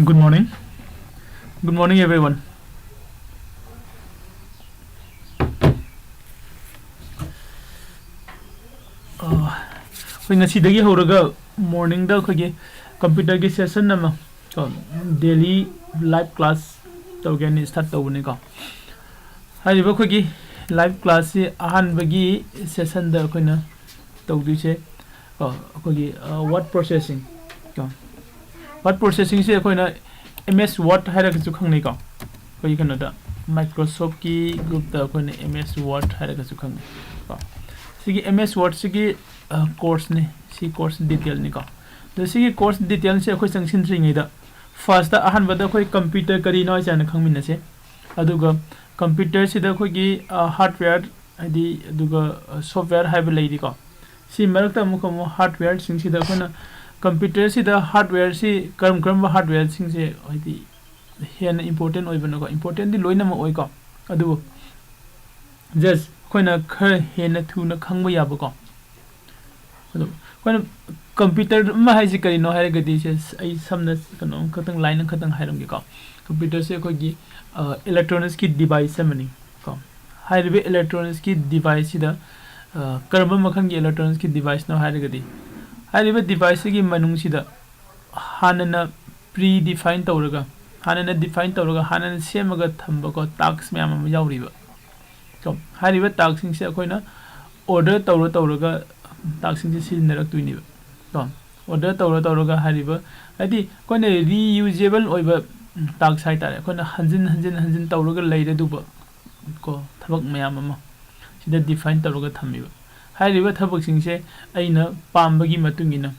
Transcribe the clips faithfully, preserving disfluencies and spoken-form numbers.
Good morning. Good morning, everyone. ꯑꯩꯈꯣꯏ ꯉꯁꯤꯗꯒꯤ ꯍꯧꯔꯒ ꯃꯣꯔꯅꯤꯡꯗ ꯑꯩꯈꯣꯏꯒꯤ ꯀꯝꯄ꯭ꯌꯨꯇꯔꯒꯤ ꯁꯦꯁꯟ ꯑꯃ ꯀꯣ, ꯗꯦꯂꯤ ꯂꯥꯏꯚ ꯀ꯭ꯂꯥꯁ ꯇꯧꯒꯦꯅ ꯁ꯭ꯇꯥꯔꯠ ꯇꯧꯕꯅꯤꯀꯣ꯫ ꯍꯥꯏꯔꯤꯕ ꯑꯩꯈꯣꯏꯒꯤ ꯂꯥꯏꯚ ꯀ꯭ꯂꯥꯁꯁꯤ ꯑꯍꯥꯟꯕꯒꯤ ꯁꯦꯁꯟꯗ ꯑꯩꯈꯣꯏꯅ ꯇꯧꯗꯣꯏꯁꯦ ꯀꯣ, ꯑꯩꯈꯣꯏꯒꯤ ꯋꯥꯔꯗ ꯄ꯭ꯔꯣꯁꯦꯁꯤꯡ ꯀꯣ꯫ ꯋꯥꯔꯗ ꯄ꯭ꯔꯣꯁꯦꯁꯤꯡꯁꯦ ꯑꯩꯈꯣꯏꯅ ꯑꯦꯝ ꯑꯦꯁ ꯋꯥꯔꯗ ꯍꯥꯏꯔꯒꯁꯨ ꯈꯪꯅꯩꯀꯣ꯫ ꯑꯩꯈꯣꯏꯒꯤ ꯀꯩꯅꯣꯗ, ꯃꯥꯏꯀ꯭ꯔꯣꯁꯣꯐꯀꯤ ꯒ꯭ꯔꯨꯞꯇ ꯑꯩꯈꯣꯏꯅ ꯑꯦꯝ ꯑꯦꯁ ꯋꯥꯔꯗ ꯍꯥꯏꯔꯒꯁꯨ ꯈꯪꯅꯩ ꯀꯣ꯫ ꯁꯤꯒꯤ ꯑꯦꯝ ꯑꯦꯁ ꯋꯥꯔꯗꯁꯤꯒꯤ ꯀꯣꯔꯁꯅꯤ꯫ ꯁꯤ ꯀꯣꯔꯁ ꯗꯤꯇꯦꯜꯅꯤꯀꯣ꯫ ꯑꯗꯣ ꯁꯤꯒꯤ ꯀꯣꯔꯁ ꯗꯤꯇꯦꯜꯁꯦ ꯑꯩꯈꯣꯏ ꯆꯪꯁꯤꯟꯗ꯭ꯔꯤꯉꯩꯗ, ꯐꯥꯔꯁꯇ ꯑꯍꯥꯟꯕꯗ ꯑꯩꯈꯣꯏ ꯀꯝꯄ꯭ꯌꯨꯇꯔ ꯀꯔꯤꯅꯣ ꯍꯥꯏꯁꯦ ꯍꯥꯟꯅ ꯈꯪꯃꯤꯟꯅꯁꯦ꯫ ꯑꯗꯨꯒ ꯀꯝꯄ꯭ꯌꯨꯇꯔꯁꯤꯗ ꯑꯩꯈꯣꯏꯒꯤ ꯍꯥꯔꯗꯋꯦꯌꯔ, ꯍꯥꯏꯗꯤ, ꯑꯗꯨꯒ ꯁꯣꯐꯋꯦꯌꯔ ꯍꯥꯏꯕ ꯂꯩꯔꯤꯀꯣ꯫ ꯁꯤ ꯃꯔꯛꯇ ꯑꯃꯨꯛ ꯑꯃꯨꯛ ꯍꯥꯔꯗꯋꯦꯌꯔꯁꯤꯡꯁꯤꯗ ꯑꯩꯈꯣꯏꯅ ꯀꯝꯄ꯭ꯌꯨꯇꯔꯁꯤꯗ ꯍꯥꯔꯗꯋꯦꯌꯔꯁꯤ ꯀꯔꯝ ꯀꯔꯝꯕ ꯍꯥꯔꯗꯋꯦꯌꯔꯁꯤꯡꯁꯦ, ꯍꯥꯏꯗꯤ, ꯍꯦꯟꯅ ꯏꯝꯄꯣꯔꯇꯦꯟ ꯑꯣꯏꯕꯅꯣꯀꯣ? ꯏꯝꯄꯣꯔꯇꯦꯟꯗꯤ ꯂꯣꯏꯅꯃꯛ ꯑꯣꯏꯀꯣ, ꯑꯗꯨꯕꯨ ꯖꯁ ꯑꯩꯈꯣꯏꯅ ꯈꯔ ꯍꯦꯟꯅ ꯊꯨꯅ ꯈꯪꯕ ꯌꯥꯕꯀꯣ꯫ ꯑꯗꯨ ꯑꯩꯈꯣꯏꯅ ꯀꯝꯄ꯭ꯌꯨꯇꯔ ꯑꯃ ꯍꯥꯏꯁꯤ ꯀꯔꯤꯅꯣ ꯍꯥꯏꯔꯒꯗꯤ, ꯁꯦ ꯑꯩ ꯁꯝꯅ ꯀꯩꯅꯣ ꯑꯃꯈꯛꯇꯪ, ꯂꯥꯏꯟ ꯑꯃꯈꯛꯇꯪ ꯍꯥꯏꯔꯝꯒꯦꯀꯣ꯫ ꯀꯝꯄ꯭ꯌꯨꯇꯔꯁꯦ ꯑꯩꯈꯣꯏꯒꯤ, ꯑ, ꯏꯂꯦꯛꯇ꯭ꯔꯣꯅꯤꯛꯁꯀꯤ ꯗꯤꯚꯥꯏꯁ ꯑꯃꯅꯤ ꯀꯣ꯫ ꯍꯥꯏꯔꯤꯕ ꯏꯂꯦꯛꯇ꯭ꯔꯣꯅꯤꯛꯁꯀꯤ ꯗꯤꯚꯥꯏꯁꯁꯤꯗ, ꯑ, ꯀꯔꯝꯕ ꯃꯈꯜꯒꯤ ꯏꯂꯦꯛꯇ꯭ꯔꯣꯅꯤꯛꯁꯀꯤ ꯗꯤꯚꯥꯏꯁꯅꯣ ꯍꯥꯏꯔꯒꯗꯤ, ꯍꯥꯏꯔꯤꯕ ꯗꯤꯚꯥꯏꯁꯁꯤꯒꯤ ꯃꯅꯨꯡꯁꯤꯗ ꯍꯥꯟꯅꯅ ꯄ꯭ꯔꯤ ꯗꯤꯐꯥꯏꯟ ꯇꯧꯔꯒ, ꯍꯥꯟꯅꯅ ꯗꯤꯐꯥꯏꯟ ꯇꯧꯔꯒ, ꯍꯥꯟꯅꯅ ꯁꯦꯝꯃꯒ ꯊꯝꯕꯀꯣ, ꯇꯥꯛꯁ ꯃꯌꯥꯝ ꯑꯃ ꯌꯥꯎꯔꯤꯕ꯫ ꯀꯣ, ꯍꯥꯏꯔꯤꯕ ꯇꯥꯛꯁꯁꯤꯡꯁꯦ ꯑꯩꯈꯣꯏꯅ ꯑꯣꯔꯗꯔ ꯇꯧꯔ ꯇꯧꯔꯒ ꯇꯥꯛꯁꯁꯤꯡꯁꯦ ꯁꯤꯖꯤꯟꯅꯔꯛꯇꯣꯏꯅꯦꯕ꯫ ꯀꯣ, ꯑꯣꯔꯗꯔ ꯇꯧꯔ ꯇꯧꯔꯒ ꯍꯥꯏꯔꯤꯕ, ꯍꯥꯏꯗꯤ ꯑꯩꯈꯣꯏꯅ ꯔꯤꯌꯨꯖꯦꯕꯜ ꯑꯣꯏꯕ, ꯎꯝ, ꯇꯥꯛꯁ ꯍꯥꯏꯇꯥꯔꯦ, ꯑꯩꯈꯣꯏꯅ ꯍꯟꯖꯤꯟ ꯍꯟꯖꯤꯟ ꯍꯟꯖꯤꯟ ꯇꯧꯔꯒ ꯂꯩꯔꯗꯨꯕ ꯀꯣ, ꯊꯕꯛ ꯃꯌꯥꯝ ꯑꯃ ꯁꯤꯗ ꯗꯤꯐꯥꯏꯟ ꯇꯧꯔꯒ ꯊꯝꯃꯤꯕ꯫ ꯍꯥꯏꯔꯤꯕ ꯊꯕꯛꯁꯤꯡꯁꯦ ꯑꯩꯅ ꯄꯥꯝꯕꯒꯤ ꯃꯇꯨꯡ ꯏꯟꯅ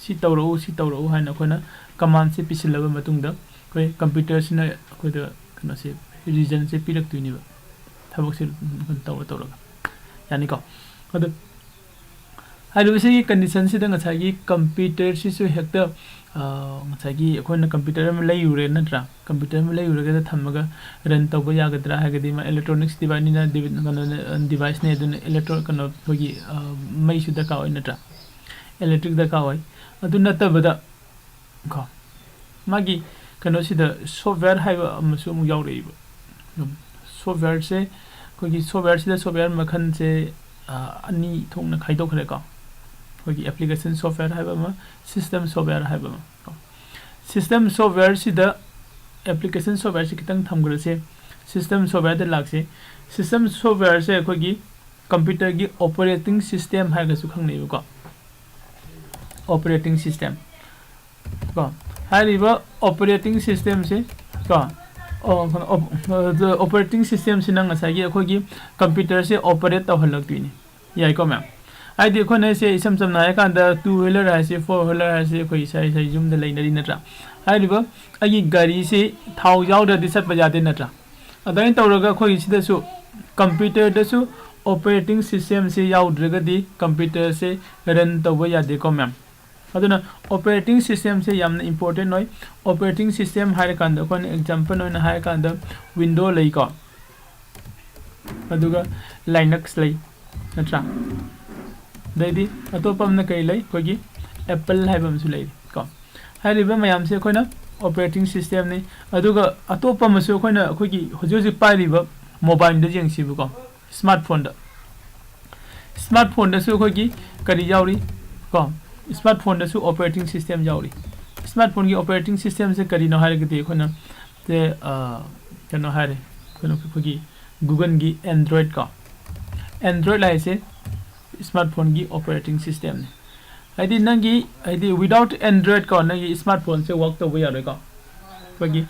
ꯁꯤ ꯇꯧꯔꯛꯎ, ꯁꯤ ꯇꯧꯔꯛꯎ ꯍꯥꯏꯅ ꯑꯩꯈꯣꯏꯅ ꯀꯃꯥꯟꯁꯦ ꯄꯤꯁꯤꯜꯂꯕ ꯃꯇꯨꯡꯗ ꯑꯩꯈꯣꯏ ꯀꯝꯄ꯭ꯌꯨꯇꯔꯁꯤꯅ ꯑꯩꯈꯣꯏꯗ ꯀꯩꯅꯣꯁꯦ, ꯔꯤꯖꯟꯁꯦ ꯄꯤꯔꯛꯇꯣꯏꯅꯦꯕ, ꯊꯕꯛꯁꯦ ꯇꯧꯔ ꯇꯧꯔꯒ꯫ ꯌꯥꯅꯤꯀꯣ? ꯑꯗꯣ ꯍꯥꯏꯔꯤꯕꯁꯤꯒꯤ ꯀꯟꯗꯤꯁꯟꯁꯤꯗ ꯉꯁꯥꯏꯒꯤ ꯀꯝꯄ꯭ꯌꯨꯇꯔꯁꯤꯁꯨ ꯍꯦꯛꯇ, ꯑ, ꯉꯁꯥꯏꯒꯤ ꯑꯩꯈꯣꯏꯅ ꯀꯝꯄ꯭ꯌꯨꯇꯔ ꯑꯃ ꯂꯩꯔꯨꯔꯦ ꯅꯠꯇ꯭ꯔꯥ? ꯀꯝꯄ꯭ꯌꯨꯇꯔ ꯑꯃ ꯂꯩꯔꯨꯔꯒꯗ ꯊꯝꯃꯒ ꯔꯟ ꯇꯧꯕ ꯌꯥꯒꯗ꯭ꯔꯥ ꯍꯥꯏꯔꯒꯗꯤ, ꯃꯥ ꯏꯂꯦꯛꯇ꯭ꯔꯣꯅꯤꯛꯁ ꯗꯤꯚꯥꯏꯁꯅꯤꯅ, ꯗꯤꯚꯥꯏꯁꯅꯦ, ꯑꯗꯨꯅ ꯏꯂꯦꯛꯇ꯭ꯔꯣ-, ꯀꯩꯅꯣ, ꯑꯩꯈꯣꯏꯒꯤ, ꯑ, ꯃꯩꯁꯨ ꯗꯔꯀꯥꯔ ꯑꯣꯏ ꯅꯠꯇ꯭ꯔꯥ? ꯏꯂꯦꯛꯇ꯭ꯔꯤꯛ ꯗꯔꯀꯥꯔ ꯑꯣꯏ꯫ ꯑꯗꯨ ꯅꯠꯇꯕꯗ ꯀꯣ, ꯃꯥꯒꯤ ꯀꯩꯅꯣꯁꯤꯗ software ꯍꯥꯏꯕ ꯑꯃꯁꯨ ꯑꯃꯨꯛ ꯌꯥꯎꯔꯛꯏꯕ꯫ ꯑꯗꯨꯝ softwareꯁꯦ, ꯑꯩꯈꯣꯏꯒꯤ softwareꯁꯤꯗ software ꯃꯈꯜꯁꯦ, ꯑ, ꯑꯅꯤ ꯊꯣꯛꯅ ꯈꯥꯏꯗꯣꯛꯈ꯭ꯔꯦꯀꯣ꯫ ꯑꯩꯈꯣꯏꯒꯤ application software ꯍꯥꯏꯕ ꯑꯃ, system software ꯍꯥꯏꯕ ꯑꯃ ꯀꯣ꯫ System softwareꯁꯤꯗ, application softwareꯁꯤ ꯈꯤꯇꯪ ꯊꯝꯈ꯭ꯔꯁꯦ, system softwareꯗ ꯂꯥꯛꯁꯦ꯫ System softwareꯁꯦ ꯑꯩꯈꯣꯏꯒꯤ computerꯒꯤ operating system ꯍꯥꯏꯔꯒꯁꯨ ꯈꯪꯅꯩꯕꯀꯣ꯫ Operating system ꯀꯣ, ꯍꯥꯏꯔꯤꯕ operating systemꯁꯦ ꯀꯣ, ꯑꯣ, ꯀꯩꯅꯣ, op-, ꯑ, operating systemꯁꯤꯅ ꯉꯁꯥꯏꯒꯤ ꯑꯩꯈꯣꯏꯒꯤ computerꯁꯦ operate ꯇꯧꯍꯜꯂꯛꯇꯣꯏꯅꯤ꯫ ꯌꯥꯏꯀꯣ ꯃꯌꯥꯝ? ꯍꯥꯏꯗꯤ ꯑꯩꯈꯣꯏꯅ ꯁꯦ ꯏꯁꯝ ꯁꯝꯅ ꯍꯥꯏꯔꯀꯥꯟꯗ two wheeler ꯍꯥꯏꯁꯦ, four wheeler ꯍꯥꯏꯁꯦ ꯑꯩꯈꯣꯏ ꯏꯁꯥ ꯏꯁꯥ ꯌꯨꯝꯗ ꯂꯩꯅꯔꯤ ꯅꯠꯇ꯭ꯔꯥ? ꯍꯥꯏꯔꯤꯕ ꯑꯩꯒꯤ ꯒꯥꯔꯤꯁꯤ ꯊꯥꯎ ꯌꯥꯎꯗ꯭ꯔꯗꯤ ꯆꯠꯄ ꯌꯥꯗꯦ ꯅꯠꯇ꯭ꯔꯥ? ꯑꯗꯨꯃꯥꯏꯅ ꯇꯧꯔꯒ ꯑꯩꯈꯣꯏꯒꯤ ꯁꯤꯗꯁꯨ computerꯗꯁꯨ operating systemꯁꯦ ꯌꯥꯎꯗ꯭ꯔꯒꯗꯤ computerꯁꯦ run ꯇꯧꯕ ꯌꯥꯗꯦꯀꯣ ꯃꯌꯥꯝ꯫ ꯑꯗꯨꯅ operating systemꯁꯦ ꯌꯥꯝꯅ important ꯑꯣꯏ꯫ Operating system ꯍꯥꯏꯔꯀꯥꯟꯗ ꯑꯩꯈꯣꯏꯅ example ꯑꯣꯏꯅ ꯍꯥꯏꯔꯀꯥꯟꯗ Windows ꯂꯩꯀꯣ, ꯑꯗꯨꯒ Linux ꯂꯩ, ꯅꯠꯇ꯭ꯔꯥ? ꯑꯗꯩꯗꯤ ꯑꯇꯣꯞꯄ ꯑꯃꯅ ꯀꯔꯤ ꯂꯩ? ꯑꯩꯈꯣꯏꯒꯤ Apple ꯍꯥꯏꯕ ꯑꯃꯁꯨ ꯂꯩꯔꯤ ꯀꯣ꯫ ꯍꯥꯏꯔꯤꯕ ꯃꯌꯥꯝꯁꯦ ꯑꯩꯈꯣꯏꯅ operating systemꯅꯤ꯫ ꯑꯗꯨꯒ ꯑꯇꯣꯞꯄ ꯑꯃꯁꯨ ꯑꯩꯈꯣꯏꯅ ꯑꯩꯈꯣꯏꯒꯤ ꯍꯧꯖꯤꯛ ꯍꯧꯖꯤꯛ ꯄꯥꯏꯔꯤꯕ mobileꯗ ꯌꯦꯡꯁꯤꯕꯀꯣ, smartphoneꯗ꯫ Smartphoneꯗꯁꯨ ꯑꯩꯈꯣꯏꯒꯤ ꯀꯔꯤ ꯌꯥꯎꯔꯤ ꯀꯣ? Smartphoneꯗꯁꯨ operating system ꯌꯥꯎꯔꯤ꯫ Smartphoneꯒꯤ operating systemꯁꯦ ꯀꯔꯤꯅꯣ ꯍꯥꯏꯔꯒꯗꯤ ꯑꯩꯈꯣꯏꯅ ꯁꯦ, ꯑ, ꯀꯩꯅꯣ ꯍꯥꯏꯔꯦ, ꯑꯩꯈꯣꯏꯅ ꯑꯩꯈꯣꯏꯒꯤ Googleꯒꯤ Android ꯀꯣ, Android ꯍꯥꯏꯁꯦ smartphoneꯒꯤ operating systemꯅꯤ꯫ ꯍꯥꯏꯗꯤ ꯅꯪꯒꯤ, ꯍꯥꯏꯗꯤ without Android ꯀꯣ, ꯅꯪꯒꯤ smartphoneꯁꯦ work ꯇꯧꯕ ꯌꯥꯔꯣꯏꯀꯣ꯫ ꯑꯩꯈꯣꯏꯒꯤ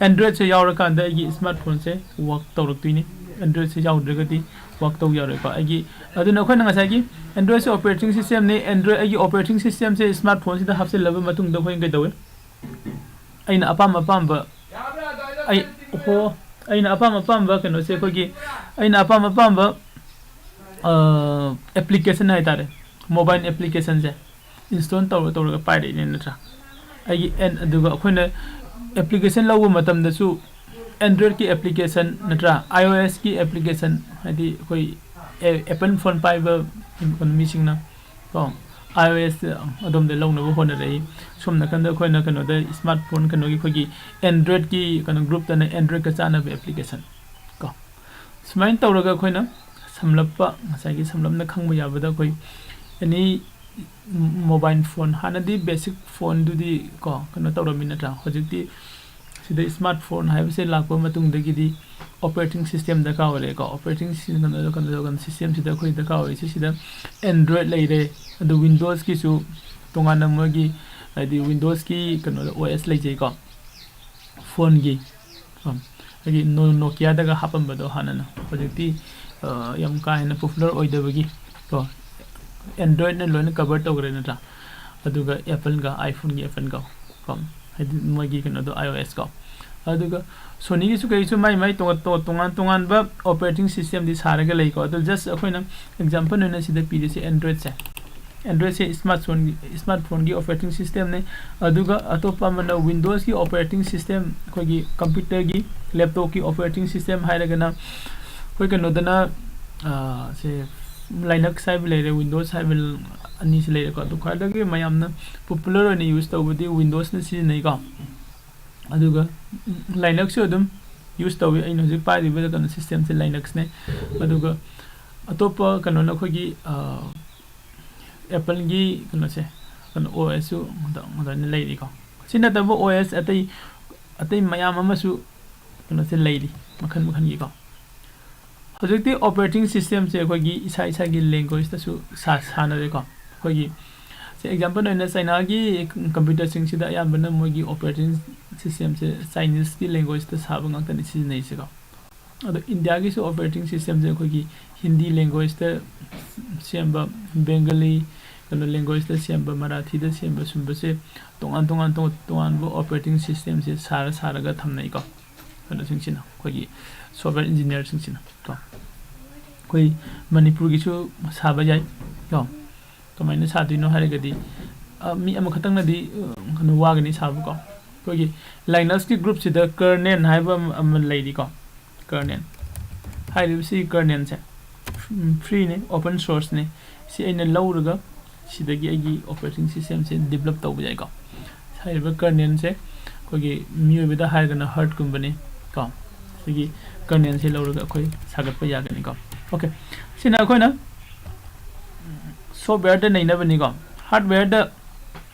Androidꯁꯦ ꯌꯥꯎꯔꯀꯥꯟꯗ ꯑꯩꯒꯤ smartphoneꯁꯦ work ꯇꯧꯔꯛꯇꯣꯏꯅꯤ꯫ Androidꯁꯦ ꯌꯥꯎꯗ꯭ꯔꯒꯗꯤ work ꯇꯧ ꯌꯥꯔꯣꯏꯀꯣ꯫ ꯑꯩꯒꯤ, ꯑꯗꯨꯅ ꯑꯩꯈꯣꯏꯅ ꯉꯁꯥꯏꯒꯤ Androidꯁꯦ operating systemꯅꯤ, Android ꯑꯩꯒꯤ operating systemꯁꯦ smartphoneꯁꯤꯗ ꯍꯥꯞꯆꯤꯜꯂꯕ ꯃꯇꯨꯡꯗ ꯑꯩꯈꯣꯏꯅ ꯀꯩꯗꯧꯋꯤ? ꯑꯩꯅ ꯑꯄꯥꯝ ꯑꯄꯥꯝꯕ, ꯑꯩ, ꯍꯣ, ꯑꯩꯅ ꯑꯄꯥꯝ ꯑꯄꯥꯝꯕ ꯀꯩꯅꯣꯁꯦ ꯑꯩꯈꯣꯏꯒꯤ, ꯑꯩꯅ ꯑꯄꯥꯝ ꯑꯄꯥꯝꯕ, ꯑ, application ꯍꯥꯏꯇꯥꯔꯦ, mobile applicationꯁꯦ install ꯇꯧꯔ ꯇꯧꯔꯒ ꯄꯥꯏꯔꯛꯏꯅꯦ ꯅꯠꯇ꯭ꯔꯥ? ꯑꯩꯒꯤ ꯑꯦꯟ-, ꯑꯗꯨꯒ ꯑꯩꯈꯣꯏꯅ application ꯂꯧꯕ ꯃꯇꯝꯗꯁꯨ Androidꯀꯤ application ꯅꯠꯇ꯭ꯔꯥ, iOSꯀꯤ application, ꯍꯥꯏꯗꯤ ꯑꯩꯈꯣꯏ ꯑꯦ-, Apple phone ꯄꯥꯏꯕ ꯃꯤꯁꯤꯡꯅ ꯀꯣ, iOS ꯑꯗꯣꯝꯗ ꯂꯧꯅꯕ ꯍꯣꯠꯅꯔꯛꯏ꯫ ꯁꯣꯝ ꯅꯥꯀꯟꯗ ꯑꯩꯈꯣꯏꯅ ꯀꯩꯅꯣꯗ ꯁ꯭ꯃꯥꯔꯠ ꯐꯣꯟ ꯀꯩꯅꯣꯒꯤ ꯑꯩꯈꯣꯏꯒꯤ Androidꯀꯤ ꯀꯩꯅꯣ ꯒ꯭ꯔꯨꯞꯇꯅ Androidꯀ ꯆꯥꯟꯅꯕ ꯑꯦꯄ꯭ꯂꯤꯀꯦꯁꯟ ꯀꯣ, ꯁꯨꯃꯥꯏꯅ ꯇꯧꯔꯒ ꯑꯩꯈꯣꯏꯅ ꯁꯝꯂꯞꯄ, ꯉꯁꯥꯏꯒꯤ ꯁꯝꯂꯞꯅ ꯈꯪꯕ ꯌꯥꯕꯗ ꯑꯩꯈꯣꯏ ꯑꯦꯅꯤ ꯃꯣꯕꯥꯏꯜ ꯐꯣꯟ, ꯍꯥꯟꯅꯗꯤ ꯕꯦꯁꯤꯛ ꯐꯣꯟꯗꯨꯗꯤ ꯀꯣ ꯀꯩꯅꯣ ꯇꯧꯔꯝꯃꯤ ꯅꯠꯇ꯭ꯔꯥ? ꯍꯧꯖꯤꯛꯇꯤ ꯁꯤꯗ ꯁ꯭ꯃꯥꯔꯠ ꯐꯣꯟ ꯍꯥꯏꯕꯁꯦ ꯂꯥꯛꯄ ꯃꯇꯨꯡꯗꯒꯤꯗꯤ ꯑꯣꯄꯔꯦꯇꯤꯡ ꯁꯤꯁꯇꯦꯝ ꯗꯔꯀꯥꯔ ꯑꯣꯏꯔꯦꯀꯣ꯫ ꯑꯣꯄꯔꯦꯇꯤꯡ ꯁꯤꯁꯇꯦꯝꯁꯤꯗ ꯑꯩꯈꯣꯏ ꯗꯔꯀꯥꯔ ꯑꯣꯏꯔꯤꯁꯦ ꯁꯤꯗ Android ꯂꯩꯔꯦ, ꯑꯗꯨ Windowsꯀꯤꯁꯨ ꯇꯣꯉꯥꯟꯅ ꯃꯣꯏꯒꯤ, ꯍꯥꯏꯗꯤ Windowsꯀꯤ ꯀꯩꯅꯣꯗ OS ꯂꯩꯖꯩꯀꯣ ꯐꯣꯟꯒꯤ꯫ ꯀꯣ, ꯑꯩꯒꯤ ꯅꯣ-, Nokiaꯗꯒ ꯍꯥꯞꯄꯝꯕꯗꯣ ꯍꯥꯟꯅꯅ, ꯍꯧꯖꯤꯛꯇꯤ ꯑ, ꯌꯥꯝ ꯀꯥ ꯍꯦꯟꯅ ꯄꯣꯄꯨꯂꯔ ꯑꯣꯏꯗꯕꯒꯤ ꯀꯣ, Androidꯅ ꯂꯣꯏꯅ ꯀꯚꯔ ꯇꯧꯈ꯭ꯔꯦ ꯅꯠꯇ꯭ꯔꯥ? ꯑꯗꯨꯒ Appleꯒ, iPhoneꯒꯤ Appleꯒ ꯀꯣ, ꯍꯥꯏꯗꯤ ꯃꯣꯏꯒꯤ ꯀꯩꯅꯣꯗꯣ iOS ꯀꯣ꯫ ꯑꯗꯨꯒ Sonyꯒꯤꯁꯨ ꯀꯩꯁꯨ ꯃꯥꯏ ꯃꯥꯏ ꯇꯣꯉꯥꯟ ꯇꯣꯉꯥꯟ ꯇꯣꯉꯥꯟ ꯇꯣꯉꯥꯟꯕ ꯑꯣꯄꯔꯦꯇꯤꯡ ꯁꯤꯁꯇꯦꯝꯗꯤ ꯁꯥꯔꯒ ꯂꯩꯀꯣ꯫ ꯑꯗꯨ just ꯑꯩꯈꯣꯏꯅ ꯑꯦꯛꯖꯥꯝꯄꯜ ꯑꯣꯏꯅ ꯁꯤꯗ ꯄꯤꯔꯤꯁꯦ Androidꯁꯦ꯫ Androidꯁꯦ ꯁ꯭ꯃꯥꯔꯠ ꯐꯣꯟꯒꯤ, ꯁ꯭ꯃꯥꯔꯠ ꯐꯣꯟꯒꯤ ꯑꯣꯄꯔꯦꯇꯤꯡ ꯁꯤꯁꯇꯦꯝꯅꯤ꯫ ꯑꯗꯨꯒ ꯑꯇꯣꯞꯄ ꯑꯃꯅ Windowsꯀꯤ ꯑꯣꯄꯔꯦꯇꯤꯡ ꯁꯤꯁꯇꯦꯝ, ꯑꯩꯈꯣꯏꯒꯤ ꯀꯝꯄ꯭ꯌꯨꯇꯔꯒꯤ, ꯂꯦꯞꯇꯣꯞꯀꯤ ꯑꯣꯄꯔꯦꯇꯤꯡ ꯁꯤꯁꯇꯦꯝ ꯍꯥꯏꯔꯒꯅ ꯑꯩꯈꯣꯏ ꯀꯩꯅꯣꯗꯅ, ꯑ, ꯁꯦ Linux ꯍꯥꯏꯕ ꯂꯩꯔꯦ, Windows ꯍꯥꯏꯕ ꯑꯅꯤꯁꯤ ꯂꯩꯔꯦꯀꯣ꯫ ꯑꯗꯨ ꯈ꯭ꯋꯥꯏꯗꯒꯤ ꯃꯌꯥꯝꯅ ꯄꯣꯄꯨꯂꯔ ꯑꯣꯏꯅ ꯌꯨꯁ ꯇꯧꯕꯗꯤ Windowsꯅ ꯁꯤꯖꯤꯟꯅꯩꯀꯣ꯫ ꯑꯗꯨꯒ Linuxꯁꯨ ꯑꯗꯨꯝ ꯌꯨꯁ ꯇꯧꯏ꯫ ꯑꯩꯅ ꯍꯧꯖꯤꯛ ꯄꯥꯏꯔꯤꯕ ꯀꯩꯅꯣ ꯁꯤꯁꯇꯦꯝꯁꯦ Linuxꯅꯦ꯫ ꯑꯗꯨꯒ ꯑꯇꯣꯞꯄ ꯀꯩꯅꯣꯅ ꯑꯩꯈꯣꯏꯒꯤ, ꯑ, Appleꯒꯤ ꯀꯩꯅꯣꯁꯦ, ꯀꯩꯅꯣ OSꯁꯨ ꯑꯗꯨꯃꯥꯏꯅ ꯂꯩꯔꯤꯀꯣ꯫ ꯁꯤ ꯅꯠꯇꯕ OS ꯑꯇꯩ, ꯑꯇꯩ ꯃꯌꯥꯝ ꯑꯃꯁꯨ ꯀꯩꯅꯣꯁꯦ ꯂꯩꯔꯤ, ꯃꯈꯜ ꯃꯈꯜꯒꯤꯀꯣ꯫ ꯍꯧꯖꯤꯛꯇꯤ ꯑꯣꯄꯔꯦꯇꯤꯡ ꯁꯤꯁꯇꯦꯝꯁꯦ ꯑꯩꯈꯣꯏꯒꯤ ꯏꯁꯥ ꯏꯁꯥꯒꯤ ꯂꯦꯡꯒ꯭ꯋꯦꯖꯇꯁꯨ ꯁꯥ-, ꯁꯥꯟꯅꯔꯦꯀꯣ꯫ ꯑꯩꯈꯣꯏꯒꯤ, ꯁꯦ ꯑꯦꯛꯖꯥꯝꯄꯜ ꯑꯣꯏꯅ ꯆꯥꯏꯅꯥꯒꯤ ꯀꯝꯄ꯭ꯌꯨꯇꯔꯁꯤꯡꯁꯤꯗ ꯑꯌꯥꯝꯕꯅ ꯃꯣꯏꯒꯤ ꯑꯣꯄꯔꯦꯇꯤꯡ ꯁꯤꯁꯇꯦꯝꯁꯦ ꯆꯥꯏꯅꯤꯁꯀꯤ ꯂꯦꯡꯒ꯭ꯋꯦꯖꯇ ꯁꯥꯕ ꯉꯥꯛꯇꯅꯤ ꯁꯤꯖꯤꯟꯅꯩꯁꯤꯀꯣ꯫ ꯑꯗꯣ ꯏꯟꯗꯤꯌꯥꯒꯤꯁꯨ ꯑꯣꯄꯔꯦꯇꯤꯡ ꯁꯤꯁꯇꯦꯝꯁꯦ ꯑꯩꯈꯣꯏꯒꯤ ꯍꯤꯟꯗꯤ ꯂꯦꯡꯒ꯭ꯋꯦꯖꯇ ꯁꯦꯝꯕ, ꯕꯦꯡꯒꯂꯤ ꯀꯩꯅꯣ ꯂꯦꯡꯒ꯭ꯋꯦꯖꯇ ꯁꯦꯝꯕ, ꯃꯔꯥꯊꯤꯗ ꯁꯦꯝꯕ ꯁꯨꯝꯕꯁꯦ ꯇꯣꯉꯥꯟ ꯇꯣꯉꯥꯟ ꯇꯣꯉꯥꯟ ꯇꯣꯉꯥꯟꯕ ꯑꯣꯄꯔꯦꯇꯤꯡ ꯁꯤꯁꯇꯦꯝꯁꯦ ꯁꯥꯔ ꯁꯥꯔꯒ ꯊꯝꯅꯩꯀꯣ꯫ ꯀꯩꯅꯣꯁꯤꯡꯁꯤꯅ, ꯑꯩꯈꯣꯏꯒꯤ ꯁꯣꯐꯋꯦꯌꯔ ꯏꯟꯖꯤꯅꯤꯌꯔꯁꯤꯡꯁꯤꯅ ꯀꯣ꯫ ꯑꯩꯈꯣꯏ ꯃꯅꯤꯄꯨꯔꯒꯤꯁꯨ ꯁꯥꯕ ꯌꯥꯏ ꯀꯣ꯫ ꯀꯃꯥꯏꯅ ꯁꯥꯗꯣꯏꯅꯣ ꯍꯥꯏꯔꯒꯗꯤ, ꯑ, ꯃꯤ ꯑꯃꯈꯛꯇꯪꯅꯗꯤ, ꯑ, ꯀꯩꯅꯣ ꯋꯥꯒꯅꯤ ꯁꯥꯕꯀꯣ꯫ ꯑꯩꯈꯣꯏꯒꯤ Linuxꯀꯤ ꯒ꯭ꯔꯨꯞꯁꯤꯗ kernel ꯍꯥꯏꯕ ꯑꯃ, ꯑꯃ ꯂꯩꯔꯤꯀꯣ꯫ Kernel ꯍꯥꯏꯔꯤꯕꯁꯤ kernelꯁꯦ, ꯎꯝ, freeꯅꯤ, open sourceꯅꯤ꯫ ꯁꯤ ꯑꯩꯅ ꯂꯧꯔꯒ ꯁꯤꯗꯒꯤ ꯑꯩꯒꯤ operating system ꯁꯦ develop ꯇꯧꯕ ꯌꯥꯏꯀꯣ꯫ ꯍꯥꯏꯔꯤꯕ kernel ꯁꯦ ꯑꯩꯈꯣꯏꯒꯤ ꯃꯤꯑꯣꯏꯕꯗ ꯍꯥꯏꯔꯒꯅ heart ꯀꯨꯝꯕꯅꯤ ꯀꯣ꯫ ꯁꯤꯒꯤ kernel ꯁꯦ ꯂꯧꯔꯒ ꯑꯩꯈꯣꯏ ꯁꯥꯒꯠꯄ ꯌꯥꯒꯅꯤꯀꯣ꯫ Okay, ꯁꯤꯅ ꯑꯩꯈꯣꯏꯅ software ꯗ ꯅꯩꯅꯕꯅꯤꯀꯣ꯫ Hardware ꯗ,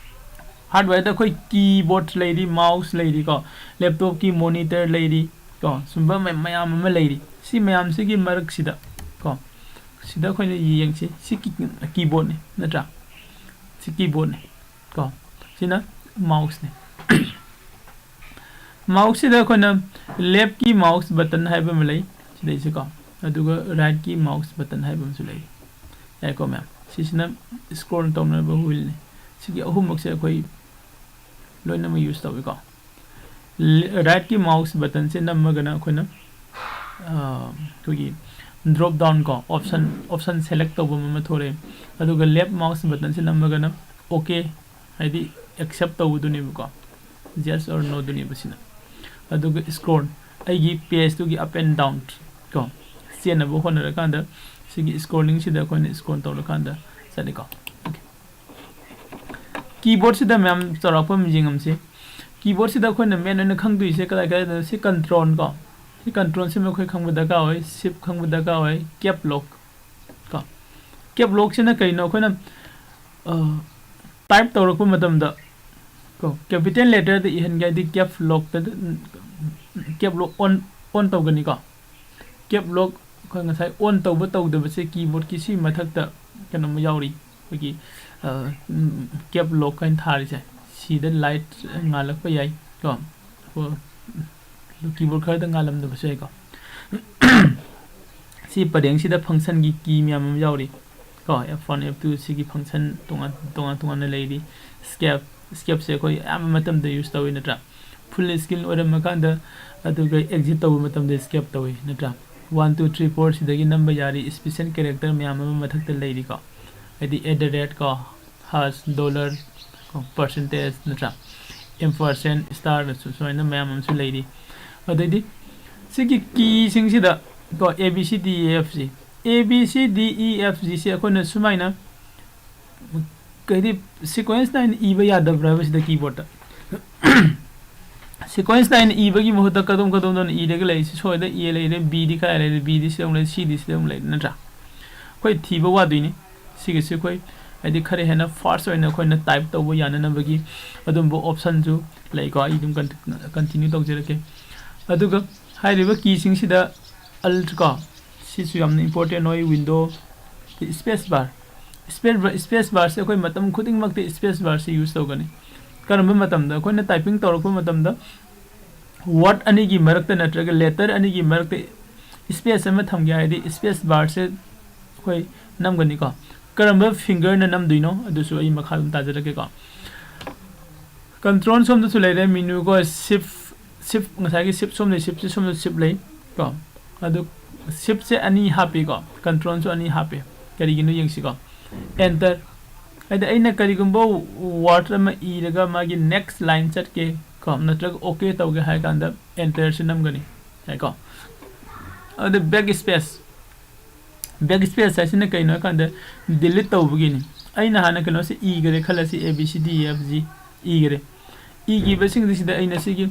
hardware ꯗ ꯑꯩꯈꯣꯏ keyboard ꯂꯩꯔꯤ, mouse ꯂꯩꯔꯤꯀꯣ, laptop ꯀꯤ monitor ꯂꯩꯔꯤ ꯀꯣ, ꯁꯨꯝꯕ ꯃꯌꯥꯝ ꯑꯃ ꯂꯩꯔꯤ꯫ ꯁꯤ ꯃꯌꯥꯝꯁꯤꯒꯤ ꯃꯔꯛꯁꯤꯗ ꯀꯣ, ꯁꯤꯗ ꯑꯩꯈꯣꯏꯅ ꯌꯦꯡꯁꯤ꯫ ꯁꯤ keyboard ꯅꯤ ꯅꯠꯇ꯭ꯔꯥ? ꯁꯤ keyboard ꯅꯤ ꯀꯣ꯫ ꯁꯤꯅ mouse ꯅꯤ꯫ Mouse ꯁꯤꯗ ꯑꯩꯈꯣꯏꯅ left ꯀꯤ mouse button ꯍꯥꯏꯕ ꯑꯃ ꯂꯩ ꯁꯤꯗꯩꯁꯤꯀꯣ, ꯑꯗꯨꯒ right ꯀꯤ mouse button ꯍꯥꯏꯕ ꯑꯃꯁꯨ ꯂꯩ꯫ ꯌꯥꯏꯀꯣ ꯃꯌꯥꯝ? ꯁꯤꯁꯤꯅ scroll ꯇꯧꯅꯕ wheel ꯅꯤ꯫ ꯁꯤꯒꯤ ꯑꯍꯨꯝꯃꯛꯁꯦ ꯑꯩꯈꯣꯏ ꯂꯣꯏꯅꯃꯛ use ꯇꯧꯏꯀꯣ꯫ Right ꯀꯤ mouse button ꯁꯦ ꯅꯝꯃꯒꯅ ꯑꯩꯈꯣꯏꯅ, ꯑ, ꯑꯩꯈꯣꯏꯒꯤ drop down ꯀꯣ, option, option select ꯇꯧꯕ ꯑꯃ ꯊꯣꯛꯂꯛꯑꯦ꯫ ꯑꯗꯨꯒ left mouse button ꯁꯦ ꯅꯝꯃꯒꯅ okay, ꯍꯥꯏꯗꯤ accept ꯇꯧꯕꯗꯨꯅꯦꯕꯀꯣ, yes or no ꯗꯨꯅꯦꯕ ꯁꯤꯅ꯫ ꯑꯗꯨꯒ scroll, ꯑꯩꯒꯤ page ꯇꯨꯒꯤ up and down ꯀꯣ, ꯆꯦꯟꯅꯕ ꯍꯣꯠꯅꯔꯀꯥꯟꯗ ꯁꯤꯒꯤ scrolling ꯁꯤꯗ ꯑꯩꯈꯣꯏꯅ scroll ꯇꯧꯔꯀꯥꯟꯗ ꯆꯠꯂꯤꯀꯣ꯫ Okay, keyboard ꯁꯤꯗ ꯃꯌꯥꯝ ꯆꯥꯎꯔꯥꯛꯄ ꯑꯃ ꯌꯦꯡꯉꯝꯁꯤ꯫ Keyboard ꯁꯤꯗ ꯑꯩꯈꯣꯏꯅ main ꯑꯣꯏꯅ ꯈꯪꯗꯣꯏꯁꯦ ꯀꯗꯥꯏ ꯀꯗꯥꯏꯗꯅꯣ? ꯁꯤ control ꯀꯣ, ꯁꯤ control ꯁꯤꯃ ꯑꯩꯈꯣꯏ ꯈꯪꯕ ꯗꯔꯀꯥꯔ ꯑꯣꯏ, shift ꯈꯪꯕ ꯗꯔꯀꯥꯔ ꯑꯣꯏ, cap lock ꯀꯣ꯫ Cap lock ꯁꯤꯅ ꯀꯩꯅꯣ? ꯑꯩꯈꯣꯏꯅ, ꯑ, type ꯇꯧꯔꯛꯄ ꯃꯇꯝꯗ ꯀꯣ, capital letter ꯗ ꯏꯍꯟꯒꯦ ꯍꯥꯏꯗꯤ cap lock ꯇ, cap lock on, on ꯇꯧꯒꯅꯤꯀꯣ꯫ Cap lock ꯑꯩꯈꯣꯏ ꯉꯁꯥꯏ on ꯇꯧꯕ ꯇꯧꯗꯕꯁꯦ keyboard ꯀꯤ ꯁꯤ ꯃꯊꯛꯇ ꯀꯩꯅꯣꯝꯃ ꯌꯥꯎꯔꯤ, ꯑꯩꯈꯣꯏꯒꯤ, ꯑ, ꯎꯝ, cap lock ꯍꯥꯏꯅ ꯊꯥꯔꯤꯁꯦ꯫ ꯁꯤꯗ light ꯉꯥꯜꯂꯛꯄ ꯌꯥꯏ ꯀꯣ꯫ ꯑꯣ, keyboard ꯈꯔꯗ ꯉꯥꯜꯂꯝꯗꯕꯁꯨ ꯌꯥꯏꯀꯣ꯫ ꯁꯤ ꯄꯔꯦꯡꯁꯤꯗ function ꯒꯤ key ꯃꯌꯥꯝ ꯑꯃ ꯌꯥꯎꯔꯤ ꯀꯣ꯫ F one, F two ꯁꯤꯒꯤ function ꯇꯣꯉꯥꯟ, ꯇꯣꯉꯥꯟ ꯇꯣꯉꯥꯟꯅ ꯂꯩꯔꯤ꯫ Escape, escape ꯁꯦ ꯑꯩꯈꯣꯏ ꯑꯌꯥꯝꯕ ꯃꯇꯝꯗ use ꯇꯧꯏ ꯅꯠꯇ꯭ꯔꯥ? Full screen ꯑꯣꯏꯔꯝꯃꯀꯥꯟꯗ ꯑꯗꯨꯒ exit ꯇꯧꯕ ꯃꯇꯝꯗ escape ꯇꯧꯏ ꯅꯠꯇ꯭ꯔꯥ? One, two, three, four ꯁꯤꯗꯒꯤ ꯅꯝꯕ ꯌꯥꯔꯤ꯫ Special character ꯃꯌꯥꯝ ꯑꯃ ꯃꯊꯛꯇ ꯂꯩꯔꯤꯀꯣ, ꯍꯥꯏꯗꯤ at the rate ꯀꯣ, hash, dollar ꯀꯣ, percentage ꯅꯠꯇ꯭ꯔꯥ? Ampersand, star ꯅꯁꯨ ꯁꯨꯃꯥꯏꯅ ꯃꯌꯥꯝ ꯑꯃꯁꯨ ꯂꯩꯔꯤ꯫ ꯑꯗꯩꯗꯤ ꯁꯤꯒꯤ key ꯁꯤꯡꯁꯤꯗ ꯀꯣ, A B C D E F G, A B C D E F G ꯁꯤ ꯑꯩꯈꯣꯏꯅ ꯁꯨꯃꯥꯏꯅ ꯀꯩꯗꯤ sequence ꯅꯥꯏꯅ ꯏꯕ ꯌꯥꯗꯕ꯭ꯔꯥ ꯍꯥꯏꯕꯁꯤꯗ keyboardꯇ sequence ꯅꯥꯏꯅ ꯏꯕꯒꯤ ꯃꯍꯨꯠꯇ ꯀꯗꯣꯝ ꯀꯗꯣꯝꯗꯅ ꯏꯔꯒ ꯂꯩꯔꯤꯁꯤ? ꯁꯣꯏꯗ A ꯂꯩꯔꯦ, B ꯗꯤ ꯀꯥꯏ ꯂꯩꯔꯦ, B ꯗꯤ ꯁꯤꯗ ꯑꯃꯨꯛ ꯂꯩ, C ꯗꯤ ꯁꯤꯗ ꯑꯃꯨꯛ ꯂꯩ, ꯅꯠꯇ꯭ꯔꯥ? ꯑꯩꯈꯣꯏ ꯊꯤꯕ ꯋꯥꯗꯣꯏꯅꯤ꯫ ꯁꯤꯒꯤꯁꯤ ꯑꯩꯈꯣꯏ ꯍꯥꯏꯗꯤ ꯈꯔ ꯍꯦꯟꯅ fast ꯑꯣꯏꯅ ꯑꯩꯈꯣꯏꯅ type ꯇꯧꯕ ꯌꯥꯅꯅꯕꯒꯤ ꯑꯗꯨꯝꯕ optionꯁꯨ ꯂꯩꯀꯣ꯫ ꯑꯩ ꯑꯗꯨꯝ continue ꯇꯧꯖꯔꯛꯀꯦ꯫ ꯑꯗꯨꯒ ꯍꯥꯏꯔꯤꯕ keyꯁꯤꯡꯁꯤꯗ Alt ꯀꯣ, ꯁꯤꯁꯨ ꯌꯥꯝꯅ important ꯑꯣꯏ꯫ Window, space bar, space bar, space barꯁꯦ ꯑꯩꯈꯣꯏ ꯃꯇꯝ ꯈꯨꯗꯤꯡꯃꯛꯇ space barꯁꯦ use ꯇꯧꯒꯅꯤ꯫ ꯀꯔꯝꯕ ꯃꯇꯝꯗ? ꯑꯩꯈꯣꯏꯅ typing ꯇꯧꯔꯛꯄ ꯃꯇꯝꯗ word ꯑꯅꯤꯒꯤ ꯃꯔꯛꯇ ꯅꯠꯇ꯭ꯔꯒ letter ꯑꯅꯤꯒꯤ ꯃꯔꯛꯇ space ꯑꯃ ꯊꯝꯒꯦ ꯍꯥꯏꯔꯗꯤ space barꯁꯦ ꯑꯩꯈꯣꯏ ꯅꯝꯒꯅꯤꯀꯣ꯫ ꯀꯔꯝꯕ fingerꯅ ꯅꯝꯗꯣꯏꯅꯣ ꯑꯗꯨꯁꯨ ꯑꯩ ꯃꯈꯥ ꯑꯗꯨꯝ ꯇꯥꯖꯔꯛꯀꯦꯀꯣ꯫ Control ꯁꯣꯝꯗꯁꯨ ꯂꯩꯔꯦ, menu ꯀꯣ, shift, shift, ꯉꯁꯥꯏꯒꯤ shift ꯁꯣꯝꯗ, shiftꯁꯦ ꯁꯣꯝꯗ shift ꯂꯩ ꯀꯣ꯫ ꯑꯗꯨ shiftꯁꯦ ꯑꯅꯤ ꯍꯥꯞꯄꯤꯀꯣ, controlꯁꯨ ꯑꯅꯤ ꯍꯥꯞꯄꯤ꯫ ꯀꯔꯤꯒꯤꯅꯣ ꯌꯦꯡꯁꯤꯀꯣ꯫ Enter꯫ ꯍꯥꯏꯗꯤ ꯑꯩꯅ ꯀꯔꯤꯒꯨꯝꯕ word ꯑꯃ ꯏꯔꯒ ꯃꯥꯒꯤ next line ꯆꯠꯀꯦ ꯀꯣ, ꯅꯠꯇ꯭ꯔꯒ OK ꯇꯧꯒꯦ ꯍꯥꯏ ꯀꯥꯟꯗ enterꯁꯦ ꯅꯝꯒꯅꯤ꯫ ꯌꯥꯏꯀꯣ꯫ ꯑꯗꯨ backspace, backspace ꯍꯥꯏꯁꯤꯅ ꯀꯩꯅꯣ ꯍꯥꯏ ꯀꯥꯟꯗ delete ꯇꯧꯕꯒꯤꯅꯤ꯫ ꯑꯩꯅ ꯍꯥꯟꯅ ꯀꯩꯅꯣꯁꯦ ꯏꯈꯔꯦ ꯈꯜꯂꯁꯤ, A B C D E F G ꯏꯈꯔꯦ꯫ ꯏꯈꯤꯕꯁꯤꯡꯁꯤꯗ ꯑꯩꯅ ꯁꯤꯒꯤ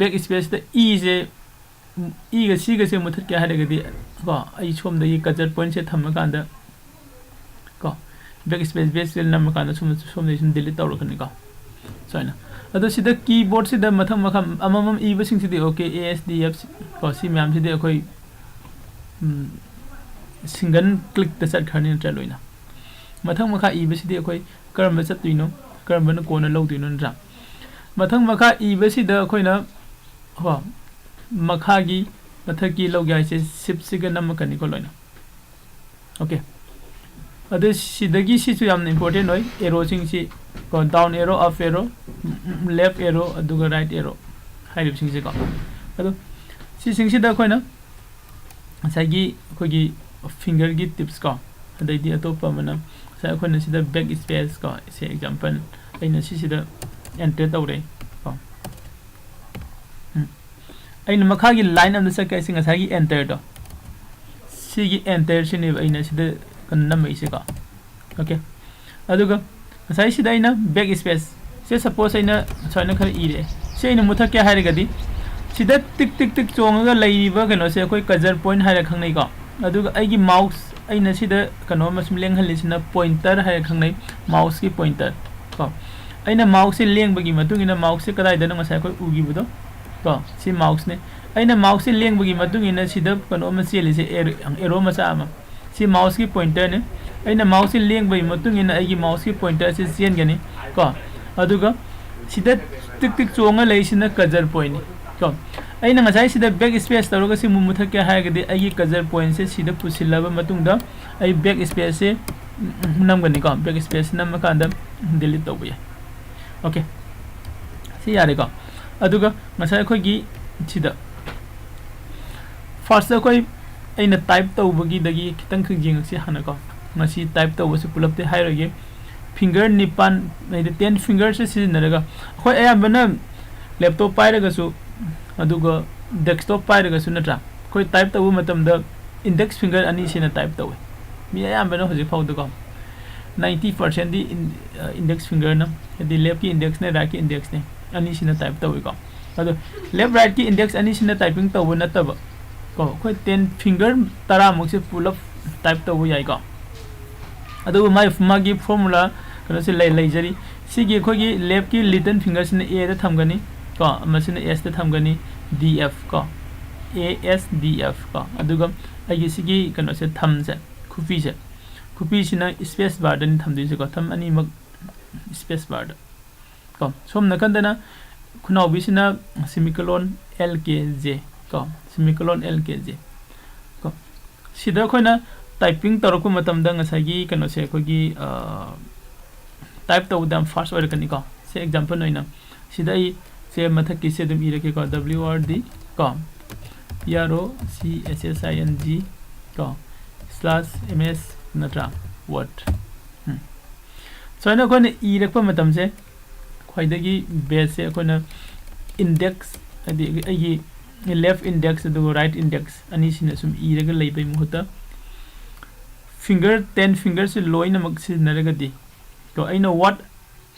backspaceꯇ ꯏꯁꯦ, ꯏꯒ ꯁꯤꯒꯁꯦ ꯃꯨꯊꯠꯀꯦ ꯍꯥꯏꯔꯒꯗꯤ ꯀꯣ, ꯑꯩ ꯁꯣꯝꯗꯒꯤ cursor pointꯁꯦ ꯊꯝꯃꯀꯥꯟꯗ ꯀꯣ, backspace, backspace ꯅꯝꯃꯀꯥꯟꯗ ꯁꯨꯝ, ꯁꯣꯝꯗꯒꯤ ꯁꯨꯝ delete ꯇꯧꯔꯛꯀꯅꯤꯀꯣ꯫ ꯁꯨꯃꯥꯏꯅ꯫ ꯑꯗꯣ ꯁꯤꯗ keyboardꯁꯤꯗ ꯃꯊꯪ ꯃꯈꯥ ꯑꯃꯃꯝ ꯏꯕꯁꯤꯡꯁꯤꯗꯤ OK, A S D F ꯀꯣ, ꯁꯤ ꯃꯌꯥꯝꯁꯤꯗꯤ ꯑꯩꯈꯣꯏ, ꯎꯝ, single clickꯇ ꯆꯠꯈ꯭ꯔꯅꯤ ꯅꯠꯇ꯭ꯔꯥ ꯂꯣꯏꯅ꯫ ꯃꯊꯪ ꯃꯈꯥ ꯏꯕꯁꯤꯗꯤ ꯑꯩꯈꯣꯏ ꯀꯔꯝꯕ ꯆꯠꯇꯣꯏꯅꯣ, ꯀꯔꯝꯕꯅ ꯀꯣꯟꯅ ꯂꯧꯗꯣꯏꯅꯣ ꯅꯠꯇ꯭ꯔꯥ? ꯃꯊꯪ ꯃꯈꯥ ꯏꯕꯁꯤꯗ ꯑꯩꯈꯣꯏꯅ ꯀꯣ, ꯃꯈꯥꯒꯤ, ꯃꯊꯛꯀꯤ ꯂꯧꯒꯦ ꯍꯥꯏꯁꯦ shiftꯁꯤꯒ ꯅꯝꯃꯛꯀꯅꯤꯀꯣ ꯂꯣꯏꯅ꯫ OK꯫ ꯑꯗꯨ ꯁꯤꯗꯒꯤ ꯁꯤꯁꯨ ꯌꯥꯝꯅ important ꯑꯣꯏ, arrowꯁꯤꯡꯁꯤ ꯀꯣ, down arrow, up arrow, left arrow, ꯑꯗꯨꯒ right arrow ꯍꯥꯏꯔꯤꯕꯁꯤꯡꯁꯦꯀꯣ꯫ ꯑꯗꯣ ꯁꯤꯁꯤꯡꯁꯤꯗ ꯑꯩꯈꯣꯏꯅ ꯉꯁꯥꯏꯒꯤ ꯑꯩꯈꯣꯏꯒꯤ fingerꯒꯤ tips ꯀꯣ, ꯑꯗꯩꯗꯤ ꯑꯇꯣꯞꯄ ꯑꯃꯅ ꯉꯁꯥꯏ ꯑꯩꯈꯣꯏꯅ ꯁꯤꯗ backspace ꯀꯣ, ꯁꯦ example ꯑꯩꯅ ꯁꯤꯁꯤꯗ enter ꯇꯧꯔꯦ ꯀꯣ꯫ ꯎꯝ꯫ ꯑꯩꯅ ꯃꯈꯥꯒꯤ line ꯑꯃꯗ ꯆꯠꯀꯦ ꯍꯥꯏꯁꯦ ꯉꯁꯥꯏꯒꯤ enterꯗꯣ, ꯁꯤꯒꯤ enterꯁꯤꯅꯦꯕ ꯑꯩꯅ ꯁꯤꯗ ꯀꯩꯅꯣ ꯅꯝꯃꯛꯏꯁꯦꯀꯣ꯫ OK꯫ ꯑꯗꯨꯒ ꯉꯁꯥꯏ ꯁꯤꯗ ꯑꯩꯅ backspace ꯁꯦ, suppose ꯑꯩꯅ ꯁꯨꯃꯥꯏꯅ ꯈꯔ ꯏꯔꯦ, ꯁꯤ ꯑꯩꯅ ꯃꯨꯊꯠꯀꯦ ꯍꯥꯏꯔꯒꯗꯤ ꯁꯤꯗ ꯇꯤꯛ ꯇꯤꯛ ꯇꯤꯛ ꯆꯣꯡꯉꯒ ꯂꯩꯔꯤꯕ ꯀꯩꯅꯣꯁꯦ ꯑꯩꯈꯣꯏ cursor point ꯍꯥꯏꯔ ꯈꯪꯅꯩꯀꯣ꯫ ꯑꯗꯨꯒ ꯑꯩꯒꯤ mouse, ꯑꯩꯅ ꯁꯤꯗ ꯀꯩꯅꯣ ꯑꯃ ꯁꯨꯝ ꯂꯦꯡꯍꯜꯂꯤꯁꯤꯅ pointer ꯍꯥꯏꯔ ꯈꯪꯅꯩ, mouse ꯀꯤ pointer ꯀꯣ꯫ ꯑꯩꯅ mouse ꯁꯦ ꯂꯦꯡꯕꯒꯤ ꯃꯇꯨꯡ ꯏꯟꯅ mouse ꯁꯦ ꯀꯗꯥꯏꯗꯅꯣ ꯉꯁꯥꯏ ꯑꯩꯈꯣꯏ ꯎꯈꯤꯕꯗꯣ ꯀꯣ, ꯁꯤ mouse ꯅꯦ꯫ ꯑꯩꯅ mouse ꯁꯦ ꯂꯦꯡꯕꯒꯤ ꯃꯇꯨꯡ ꯏꯟꯅ ꯁꯤꯗ ꯀꯩꯅꯣ ꯑꯃ ꯆꯦꯜꯂꯤꯁꯦ, arrow, arrow ꯃꯆꯥ ꯑꯃ, ꯁꯤ mouse ꯀꯤ pointer ꯅꯦ꯫ ꯑꯩꯅ mouse ꯁꯦ ꯂꯦꯡꯕꯒꯤ ꯃꯇꯨꯡ ꯏꯟꯅ ꯑꯩꯒꯤ mouse ꯀꯤ pointer ꯁꯦ ꯆꯦꯟꯒꯅꯤ ꯀꯣ꯫ ꯑꯗꯨꯒ ꯁꯤꯗ ꯇꯤꯛ ꯇꯤꯛ ꯆꯣꯡꯉ ꯂꯩꯁꯤꯅ cursor point ꯅꯤ ꯀꯣ꯫ ꯑꯩꯅ ꯉꯁꯥꯏ ꯁꯤꯗ backspace ꯇꯧꯔꯒ ꯁꯤ ꯑꯃꯨꯛ ꯃꯨꯊꯠꯀꯦ ꯍꯥꯏꯔꯒꯗꯤ ꯑꯩꯒꯤ cursor point ꯁꯦ ꯁꯤꯗ ꯄꯨꯁꯤꯜꯂꯕ ꯃꯇꯨꯡꯗ ꯑꯩ backspace ꯁꯦ ꯅꯝꯒꯅꯤꯀꯣ꯫ Backspace ꯅꯝꯃꯀꯥꯟꯗ delete ꯇꯧꯕ ꯌꯥꯏ꯫ Okay, ꯁꯤ ꯌꯥꯔꯦꯀꯣ꯫ ꯑꯗꯨꯒ ꯉꯁꯥꯏ ꯑꯩꯈꯣꯏꯒꯤ ꯁꯤꯗ first ꯑꯩꯈꯣꯏ, ꯑꯩꯅ type ꯇꯧꯕꯒꯤꯗꯒꯤ ꯈꯤꯇꯪꯈꯛ ꯌꯦꯡꯉꯛꯁꯤ ꯍꯥꯟꯅꯀꯣ꯫ ꯉꯁꯤ type ꯇꯧꯕꯁꯦ ꯄꯨꯂꯞꯇꯤ ꯍꯥꯏꯔꯣꯏꯒꯦ꯫ Finger ꯅꯤꯄꯥꯟ, ꯍꯥꯏꯗꯤ ten finger ꯁꯦ ꯁꯤꯖꯤꯟꯅꯔꯒ, ꯑꯩꯈꯣꯏ ꯑꯌꯥꯝꯕꯅ laptop ꯄꯥꯏꯔꯒꯁꯨ, ꯑꯗꯨꯒ desktop ꯄꯥꯏꯔꯒꯁꯨ, ꯅꯠꯇ꯭ꯔꯥ, ꯑꯩꯈꯣꯏ type ꯇꯧꯕ ꯃꯇꯝꯗ index finger ꯑꯅꯤꯁꯤꯅ type ꯇꯧꯋꯤ꯫ ꯃꯤ ꯑꯌꯥꯝꯕꯅ ꯍꯧꯖꯤꯛ ꯐꯥꯎꯗꯀꯣ ninety percent ꯗꯤ in-, ꯑ, index finger ꯅ, ꯍꯥꯏꯗꯤ left ꯀꯤ index ꯅꯦ, right ꯀꯤ index ꯅꯦ, ꯑꯅꯤꯁꯤꯅ type ꯇꯧꯋꯤꯀꯣ꯫ ꯑꯗꯣ left right ꯀꯤ index ꯑꯅꯤꯁꯤꯅ typing ꯇꯧꯕ ꯅꯠꯇꯕ ꯀꯣ, ꯑꯩꯈꯣꯏ ten finger ꯇꯔꯥꯃꯨꯛꯁꯦ ꯄꯨꯂꯞ type ꯇꯧꯕ ꯌꯥꯏꯀꯣ꯫ ꯑꯗꯨꯕꯨ ꯃꯥꯒꯤ, ꯃꯥꯒꯤ formula ꯀꯩꯅꯣꯁꯦ ꯂꯩ-, ꯂꯩꯖꯔꯤ꯫ ꯁꯤꯒꯤ ꯑꯩꯈꯣꯏꯒꯤ left ꯀꯤ little finger ꯁꯤꯅ A ꯗ ꯊꯝꯒꯅꯤ ꯀꯣ, ꯑꯃꯁꯤꯅ S ꯇ ꯊꯝꯒꯅꯤ, D F ꯀꯣ, A S D F ꯀꯣ꯫ ꯑꯗꯨꯒ ꯑꯩꯒꯤ ꯁꯤꯒꯤ ꯀꯩꯅꯣꯁꯦ, thumbꯁꯦ, ꯈꯨꯕꯤꯁꯦ, ꯈꯨꯕꯤꯁꯤꯅ space bar ꯗꯅꯤ ꯊꯝꯗꯣꯏꯁꯦꯀꯣ, thumb ꯑꯅꯤꯃꯛ space bar ꯗ ꯀꯣ꯫ ꯁꯣꯝ ꯅꯥꯀꯟꯗꯅ ꯈꯨꯅꯥꯎꯕꯤꯁꯤꯅ semicolon L K J ꯀꯣ, semicolon L K J ꯀꯣ꯫ ꯁꯤꯗ ꯑꯩꯈꯣꯏꯅ typing ꯇꯧꯔꯛꯄ ꯃꯇꯝꯗ ꯉꯁꯥꯏꯒꯤ ꯀꯩꯅꯣꯁꯦ ꯑꯩꯈꯣꯏꯒꯤ, ꯑ, type ꯇꯧꯕꯗ ꯌꯥꯝ fast ꯑꯣꯏꯔꯛꯀꯅꯤꯀꯣ꯫ ꯁꯦ example ꯑꯣꯏꯅ ꯁꯤꯗ ꯑꯩ ꯁꯦ ꯃꯊꯛꯀꯤꯁꯦ ꯑꯗꯨꯝ ꯏꯔꯒꯦꯀꯣ, W R D ꯀꯣ, P R O C H S I N G ꯀꯣ, slash M S ꯅꯠꯇ꯭ꯔꯥ, word꯫ ꯎꯝ꯫ ꯁꯨꯃꯥꯏꯅ ꯑꯩꯈꯣꯏꯅ ꯏꯔꯛꯄ ꯃꯇꯝꯁꯦ ꯈ꯭ꯋꯥꯏꯗꯒꯤ best ꯁꯦ ꯑꯩꯈꯣꯏꯅ index, ꯍꯥꯏꯗꯤ ꯑꯩꯒꯤ left index ꯑꯗꯨꯒ right index ꯑꯅꯤꯁꯤꯅ ꯁꯨꯝ ꯏꯔꯒ ꯂꯩꯕꯩ ꯃꯍꯨꯠꯇ finger, ten finger ꯁꯦ ꯂꯣꯏꯅꯃꯛ ꯁꯤꯖꯤꯟꯅꯔꯒꯗꯤ ꯀꯣ, ꯑꯩꯅ word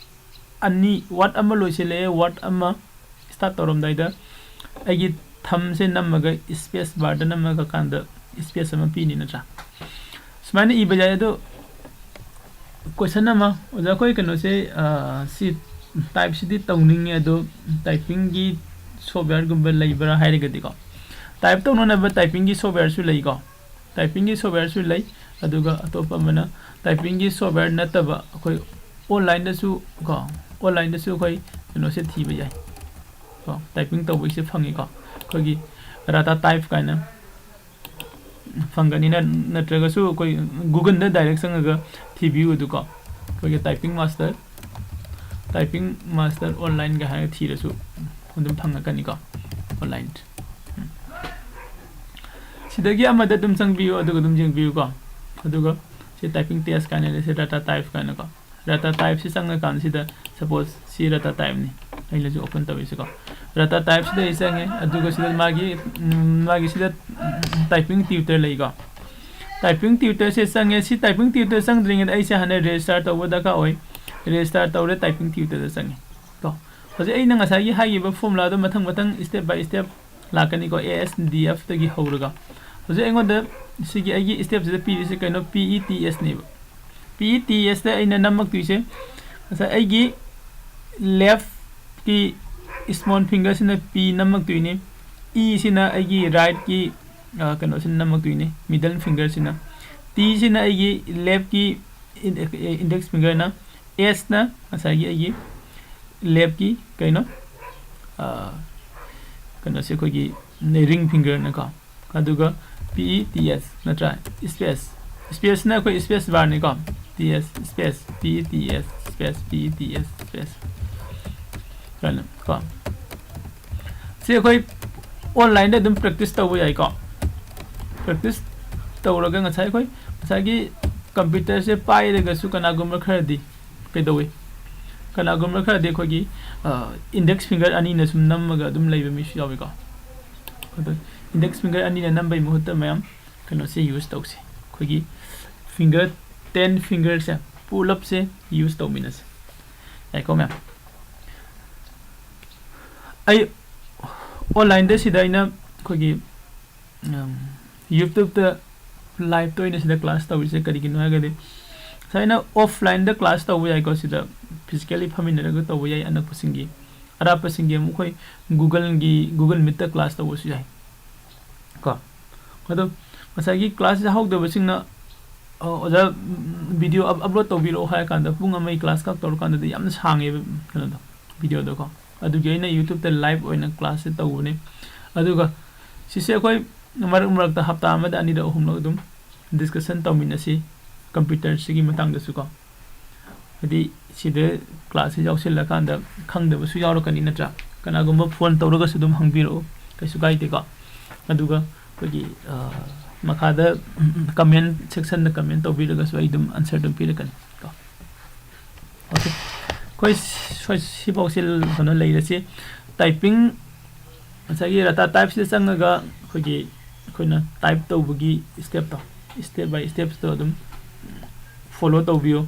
ꯑꯅꯤ, word ꯑꯃ ꯂꯣꯏꯁꯤꯜꯂꯛꯑꯦ, word ꯑꯃ start ꯇꯧꯔꯝꯗꯥꯏꯗ ꯑꯩꯒꯤ thumbꯁꯦ ꯅꯝꯃꯒ space barꯗ ꯅꯝꯃꯒ ꯀꯥꯟꯗ space ꯑꯃ ꯄꯤꯅꯤ ꯅꯠꯇ꯭ꯔꯥ? ꯁꯨꯃꯥꯏꯅ ꯏꯕ ꯌꯥꯏ꯫ ꯑꯗꯣ question ꯑꯃ, ꯑꯣꯖꯥ, ꯑꯩꯈꯣꯏ ꯀꯩꯅꯣꯁꯦ, ꯑ, ꯁꯤ typeꯁꯤꯗꯤ ꯇꯧꯅꯤꯡꯉꯦ, ꯑꯗꯣ typingꯒꯤ softwareꯒꯨꯝꯕ ꯂꯩꯕ꯭ꯔꯥ ꯍꯥꯏꯔꯒꯗꯤꯀꯣ, type ꯇꯧꯅꯅꯕ typingꯒꯤ softwareꯁꯨ ꯂꯩꯀꯣ, typingꯒꯤ softwareꯁꯨ ꯂꯩ꯫ ꯑꯗꯨꯒ ꯑꯇꯣꯞꯄ ꯑꯃꯅ typingꯒꯤ software ꯅꯠꯇꯕ ꯑꯩꯈꯣꯏ onlineꯗꯁꯨ ꯀꯣ, onlineꯗꯁꯨ ꯑꯩꯈꯣꯏ ꯀꯩꯅꯣꯁꯦ ꯊꯤꯕ ꯌꯥꯏ ꯀꯣ, typing ꯇꯧꯕꯒꯤꯁꯦ ꯐꯪꯉꯤꯀꯣ, ꯑꯩꯈꯣꯏꯒꯤ Rata Type ꯀꯥꯏꯅ ꯐꯪꯒꯅꯤ꯫ ꯅꯠꯇ꯭ꯔꯒꯁꯨ ꯑꯩꯈꯣꯏ Googleꯗ direct ꯆꯪꯉꯒ ꯊꯤꯕꯤꯌꯨ ꯑꯗꯨꯀꯣ, ꯑꯩꯈꯣꯏꯒꯤ typing master, typing master onlineꯒ ꯍꯥꯏꯔꯒ ꯊꯤꯔꯁꯨ ꯑꯗꯨꯝ ꯐꯪꯉꯛꯀꯅꯤꯀꯣ, online꯫ ꯎꯝ꯫ ꯁꯤꯗꯒꯤ ꯑꯃꯗ ꯑꯗꯨꯝ ꯆꯪꯕꯤꯌꯨ, ꯑꯗꯨꯒ ꯑꯗꯨꯝ ꯌꯦꯡꯕꯤꯌꯨꯀꯣ꯫ ꯑꯗꯨꯒ ꯁꯤ typing test ꯀꯥꯏꯅ ꯂꯩ, ꯁꯤ Rata Type ꯀꯥꯏꯅꯀꯣ꯫ Rata Typeꯁꯤ ꯆꯪꯉꯀꯥꯟꯁꯤꯗ, suppose ꯁꯤ Rata Typeꯅꯤ, ꯑꯩꯅꯁꯨ open ꯇꯧꯔꯤꯁꯤꯀꯣ꯫ Rata Typeꯁꯤꯗ ꯑꯩ ꯆꯪꯉꯦ, ꯑꯗꯨꯒ ꯁꯤꯗ ꯃꯥꯒꯤ, ꯎꯝ, ꯃꯥꯒꯤ ꯁꯤꯗ, ꯎꯝ, typing tutor ꯂꯩꯀꯣ꯫ Typing tutorꯁꯦ ꯆꯪꯉꯦ꯫ ꯁꯤ typing tutor ꯆꯪꯗ꯭ꯔꯤꯉꯩꯗ ꯑꯩꯁꯦ ꯍꯥꯟꯅ register ꯇꯧꯕ ꯗꯔꯀꯥꯔ ꯑꯣꯏ꯫ Register ꯇꯧꯔꯦ, typing tutorꯗ ꯆꯪꯉꯦ꯫ ꯀꯣ꯫ ꯍꯧꯖꯤꯛ ꯑꯩꯅ ꯉꯁꯥꯏꯒꯤ ꯍꯥꯏꯈꯤꯕ formulaꯗꯣ ꯃꯊꯪ ꯃꯊꯪ step by step ꯂꯥꯛꯀꯅꯤꯀꯣ, A S D Fꯇꯒꯤ ꯍꯧꯔꯒ꯫ ꯍꯧꯖꯤꯛ ꯑꯩꯉꯣꯟꯗ ꯁꯤꯒꯤ ꯑꯩꯒꯤ stepꯁꯤꯗ ꯄꯤꯔꯤꯁꯦ ꯀꯩꯅꯣ? P E T Sꯅꯦꯕ꯫ P E T Sꯇ ꯑꯩꯅ ꯅꯝꯃꯛꯇꯣꯏꯁꯦ, ꯉꯁꯥꯏ ꯑꯩꯒꯤ leftꯀꯤ small fingerꯁꯤꯅ P ꯅꯝꯃꯛꯇꯣꯏꯅꯤ, Eꯁꯤꯅ ꯑꯩꯒꯤ rightꯀꯤ, ꯑ, ꯀꯩꯅꯣꯁꯤꯅ ꯅꯝꯃꯛꯇꯣꯏꯅꯤ, middle fingerꯁꯤꯅ꯫ Tꯁꯤꯅ ꯑꯩꯒꯤ leftꯀꯤ in-, index fingerꯅ, Sꯅ ꯉꯁꯥꯏꯒꯤ ꯑꯩꯒꯤ leftꯀꯤ ꯀꯩꯅꯣ, ꯑ, ꯀꯩꯅꯣꯁꯦ ꯑꯩꯈꯣꯏꯒꯤ ring fingerꯅꯀꯣ꯫ ꯑꯗꯨꯒ P E T S ꯅꯠꯇ꯭ꯔꯥ? Space, spaceꯅ ꯑꯩꯈꯣꯏ space barꯅꯤꯀꯣ꯫ T S space, P E T S space, P E T S space ꯀꯥꯏꯅ ꯀꯣ꯫ ꯁꯤ ꯑꯩꯈꯣꯏ onlineꯗ ꯑꯗꯨꯝ practice ꯇꯧꯕ ꯌꯥꯏꯀꯣ꯫ Practice ꯇꯧꯔꯒ ꯉꯁꯥꯏ ꯑꯩꯈꯣꯏ ꯉꯁꯥꯏꯒꯤ computerꯁꯦ ꯄꯥꯏꯔꯒꯁꯨ ꯀꯅꯥꯒꯨꯝꯕ ꯈꯔꯗꯤ ꯀꯩꯗꯧꯏ? ꯀꯅꯥꯒꯨꯝꯕ ꯈꯔꯗꯤ ꯑꯩꯈꯣꯏꯒꯤ, ꯑ, index finger ꯑꯅꯤꯅ ꯁꯨꯝ ꯅꯝꯃꯒ ꯑꯗꯨꯝ ꯂꯩꯕ ꯃꯤꯁꯨ ꯌꯥꯎꯏꯀꯣ꯫ ꯑꯗꯣ index finger ꯑꯅꯤꯅ ꯅꯝꯕꯒꯤ ꯃꯍꯨꯠꯇ ꯃꯌꯥꯝ ꯀꯩꯅꯣꯁꯦ use ꯇꯧꯁꯦ꯫ ꯑꯩꯈꯣꯏꯒꯤ finger, ten fingerꯁꯦ, ꯄꯨꯂꯞꯁꯦ ꯌꯨꯁ ꯇꯧꯃꯤꯟꯅꯁꯦ꯫ ꯌꯥꯏꯀꯣ ꯃꯌꯥꯝ? ꯑꯩ ꯑꯣꯟꯂꯥꯏꯟꯗ ꯁꯤꯗ ꯑꯩꯅ ꯑꯩꯈꯣꯏꯒꯤ ꯌꯨꯇ꯭ꯌꯨꯕꯇ ꯂꯥꯏꯞꯇ ꯑꯣꯏꯅ ꯁꯤꯗ ꯀ꯭ꯂꯥꯁ ꯇꯧꯔꯤꯁꯦ ꯀꯔꯤꯒꯤꯅꯣ ꯍꯥꯏꯔꯒꯗꯤ, ꯉꯁꯥꯏꯅ ꯑꯣꯐꯂꯥꯏꯟꯗ ꯀ꯭ꯂꯥꯁ ꯇꯧꯕ ꯌꯥꯏꯀꯣ, ꯁꯤꯗ ꯐꯤꯖꯤꯀꯦꯜꯂꯤ ꯐꯝꯃꯤꯟꯅꯔꯒ ꯇꯧꯕ ꯌꯥꯏ ꯑꯅꯛꯄꯁꯤꯡꯒꯤ꯫ ꯑꯔꯥꯞꯄꯁꯤꯡꯒꯤ ꯑꯃꯨꯛ ꯑꯩꯈꯣꯏ ꯒꯨꯒꯜꯒꯤ, ꯒꯨꯒꯜ ꯃꯤꯠꯇ ꯀ꯭ꯂꯥꯁ ꯇꯧꯕꯁꯨ ꯌꯥꯏ ꯀꯣ꯫ ꯑꯗꯣ ꯉꯁꯥꯏꯒꯤ ꯀ꯭ꯂꯥꯁ ꯌꯥꯎꯍꯧꯗꯕꯁꯤꯡꯅ, ꯑ, ꯑꯣꯖꯥ, ꯚꯤꯗꯤꯑꯣ ꯑꯞ-, ꯑꯞꯂꯣꯗ ꯇꯧꯕꯤꯔꯛꯑꯣ ꯍꯥꯏꯔ ꯀꯥꯟꯗ ꯄꯨꯡ ꯑꯃꯒꯤ ꯀ꯭ꯂꯥꯁ ꯈꯛ ꯇꯧꯔꯀꯥꯟꯗꯗꯤ ꯌꯥꯝꯅ ꯁꯥꯡꯉꯦꯕ ꯀꯩꯅꯣꯗꯣ, ꯚꯤꯗꯤꯑꯣꯗꯣꯀꯣ꯫ ꯑꯗꯨꯒꯤ ꯑꯩꯅ ꯌꯨꯇ꯭ꯌꯨꯕꯇ ꯂꯥꯏꯚ ꯑꯣꯏꯅ ꯀ꯭ꯂꯥꯁꯁꯦ ꯇꯧꯕꯅꯦ꯫ ꯑꯗꯨꯒ ꯁꯤꯁꯦ ꯑꯩꯈꯣꯏ ꯃꯔꯛ ꯃꯔꯛꯇ ꯍꯞꯇꯥ ꯑꯃꯗ ꯑꯅꯤꯔꯛ ꯑꯍꯨꯝꯂꯛ ꯑꯗꯨꯝ ꯗꯤꯁꯀꯁꯟ ꯇꯧꯃꯤꯟꯅꯁꯤ ꯀꯝꯄ꯭ꯌꯨꯇꯔꯁꯤꯒꯤ ꯃꯇꯥꯡꯗꯁꯨꯀꯣ꯫ ꯍꯥꯏꯗꯤ ꯁꯤꯗ ꯀ꯭ꯂꯥꯁꯁꯤ ꯌꯥꯎꯁꯤꯜꯂꯀꯥꯟꯗ ꯈꯪꯗꯕꯁꯨ ꯌꯥꯎꯔꯛꯀꯅꯤ ꯅꯠꯇ꯭ꯔꯥ? ꯀꯅꯥꯒꯨꯝꯕ ꯐꯣꯟ ꯇꯧꯔꯒꯁꯨ ꯑꯗꯨꯝ ꯍꯪꯕꯤꯔꯛꯎ, ꯀꯩꯁꯨ ꯀꯥꯏꯗꯦꯀꯣ꯫ ꯑꯗꯨꯒ ꯑꯩꯈꯣꯏꯒꯤ, ꯑ, ꯃꯈꯥꯗ ꯀꯃꯦꯟ ꯁꯦꯛꯁꯟꯗ ꯀꯃꯦꯟ ꯇꯧꯕꯤꯔꯒꯁꯨ ꯑꯩ ꯑꯗꯨꯝ ꯑꯟꯁꯔ ꯑꯗꯨꯝ ꯄꯤꯔꯛꯀꯅꯤ ꯀꯣ꯫ ꯑꯣꯀꯦ, ꯑꯩꯈꯣꯏ ꯁꯣꯏ-, ꯁꯤꯐꯥꯎꯁꯤ ꯀꯩꯅꯣ ꯂꯩꯔꯁꯤ꯫ ꯇꯥꯏꯄꯤꯡ, ꯉꯁꯥꯏꯒꯤ ꯔꯇꯥ ꯇꯥꯏꯞꯁꯤꯗ ꯆꯪꯉꯒ ꯑꯩꯈꯣꯏꯒꯤ, ꯑꯩꯈꯣꯏꯅ ꯇꯥꯏꯞ ꯇꯧꯕꯒꯤ ꯁ꯭ꯇꯦꯞꯇꯣ, ꯁ꯭ꯇꯦꯞ ꯕꯥꯏ ꯁ꯭ꯇꯦꯞꯁꯇꯣ ꯑꯗꯨꯝ ꯐꯣꯂꯣ ꯇꯧꯕꯤꯌꯨ꯫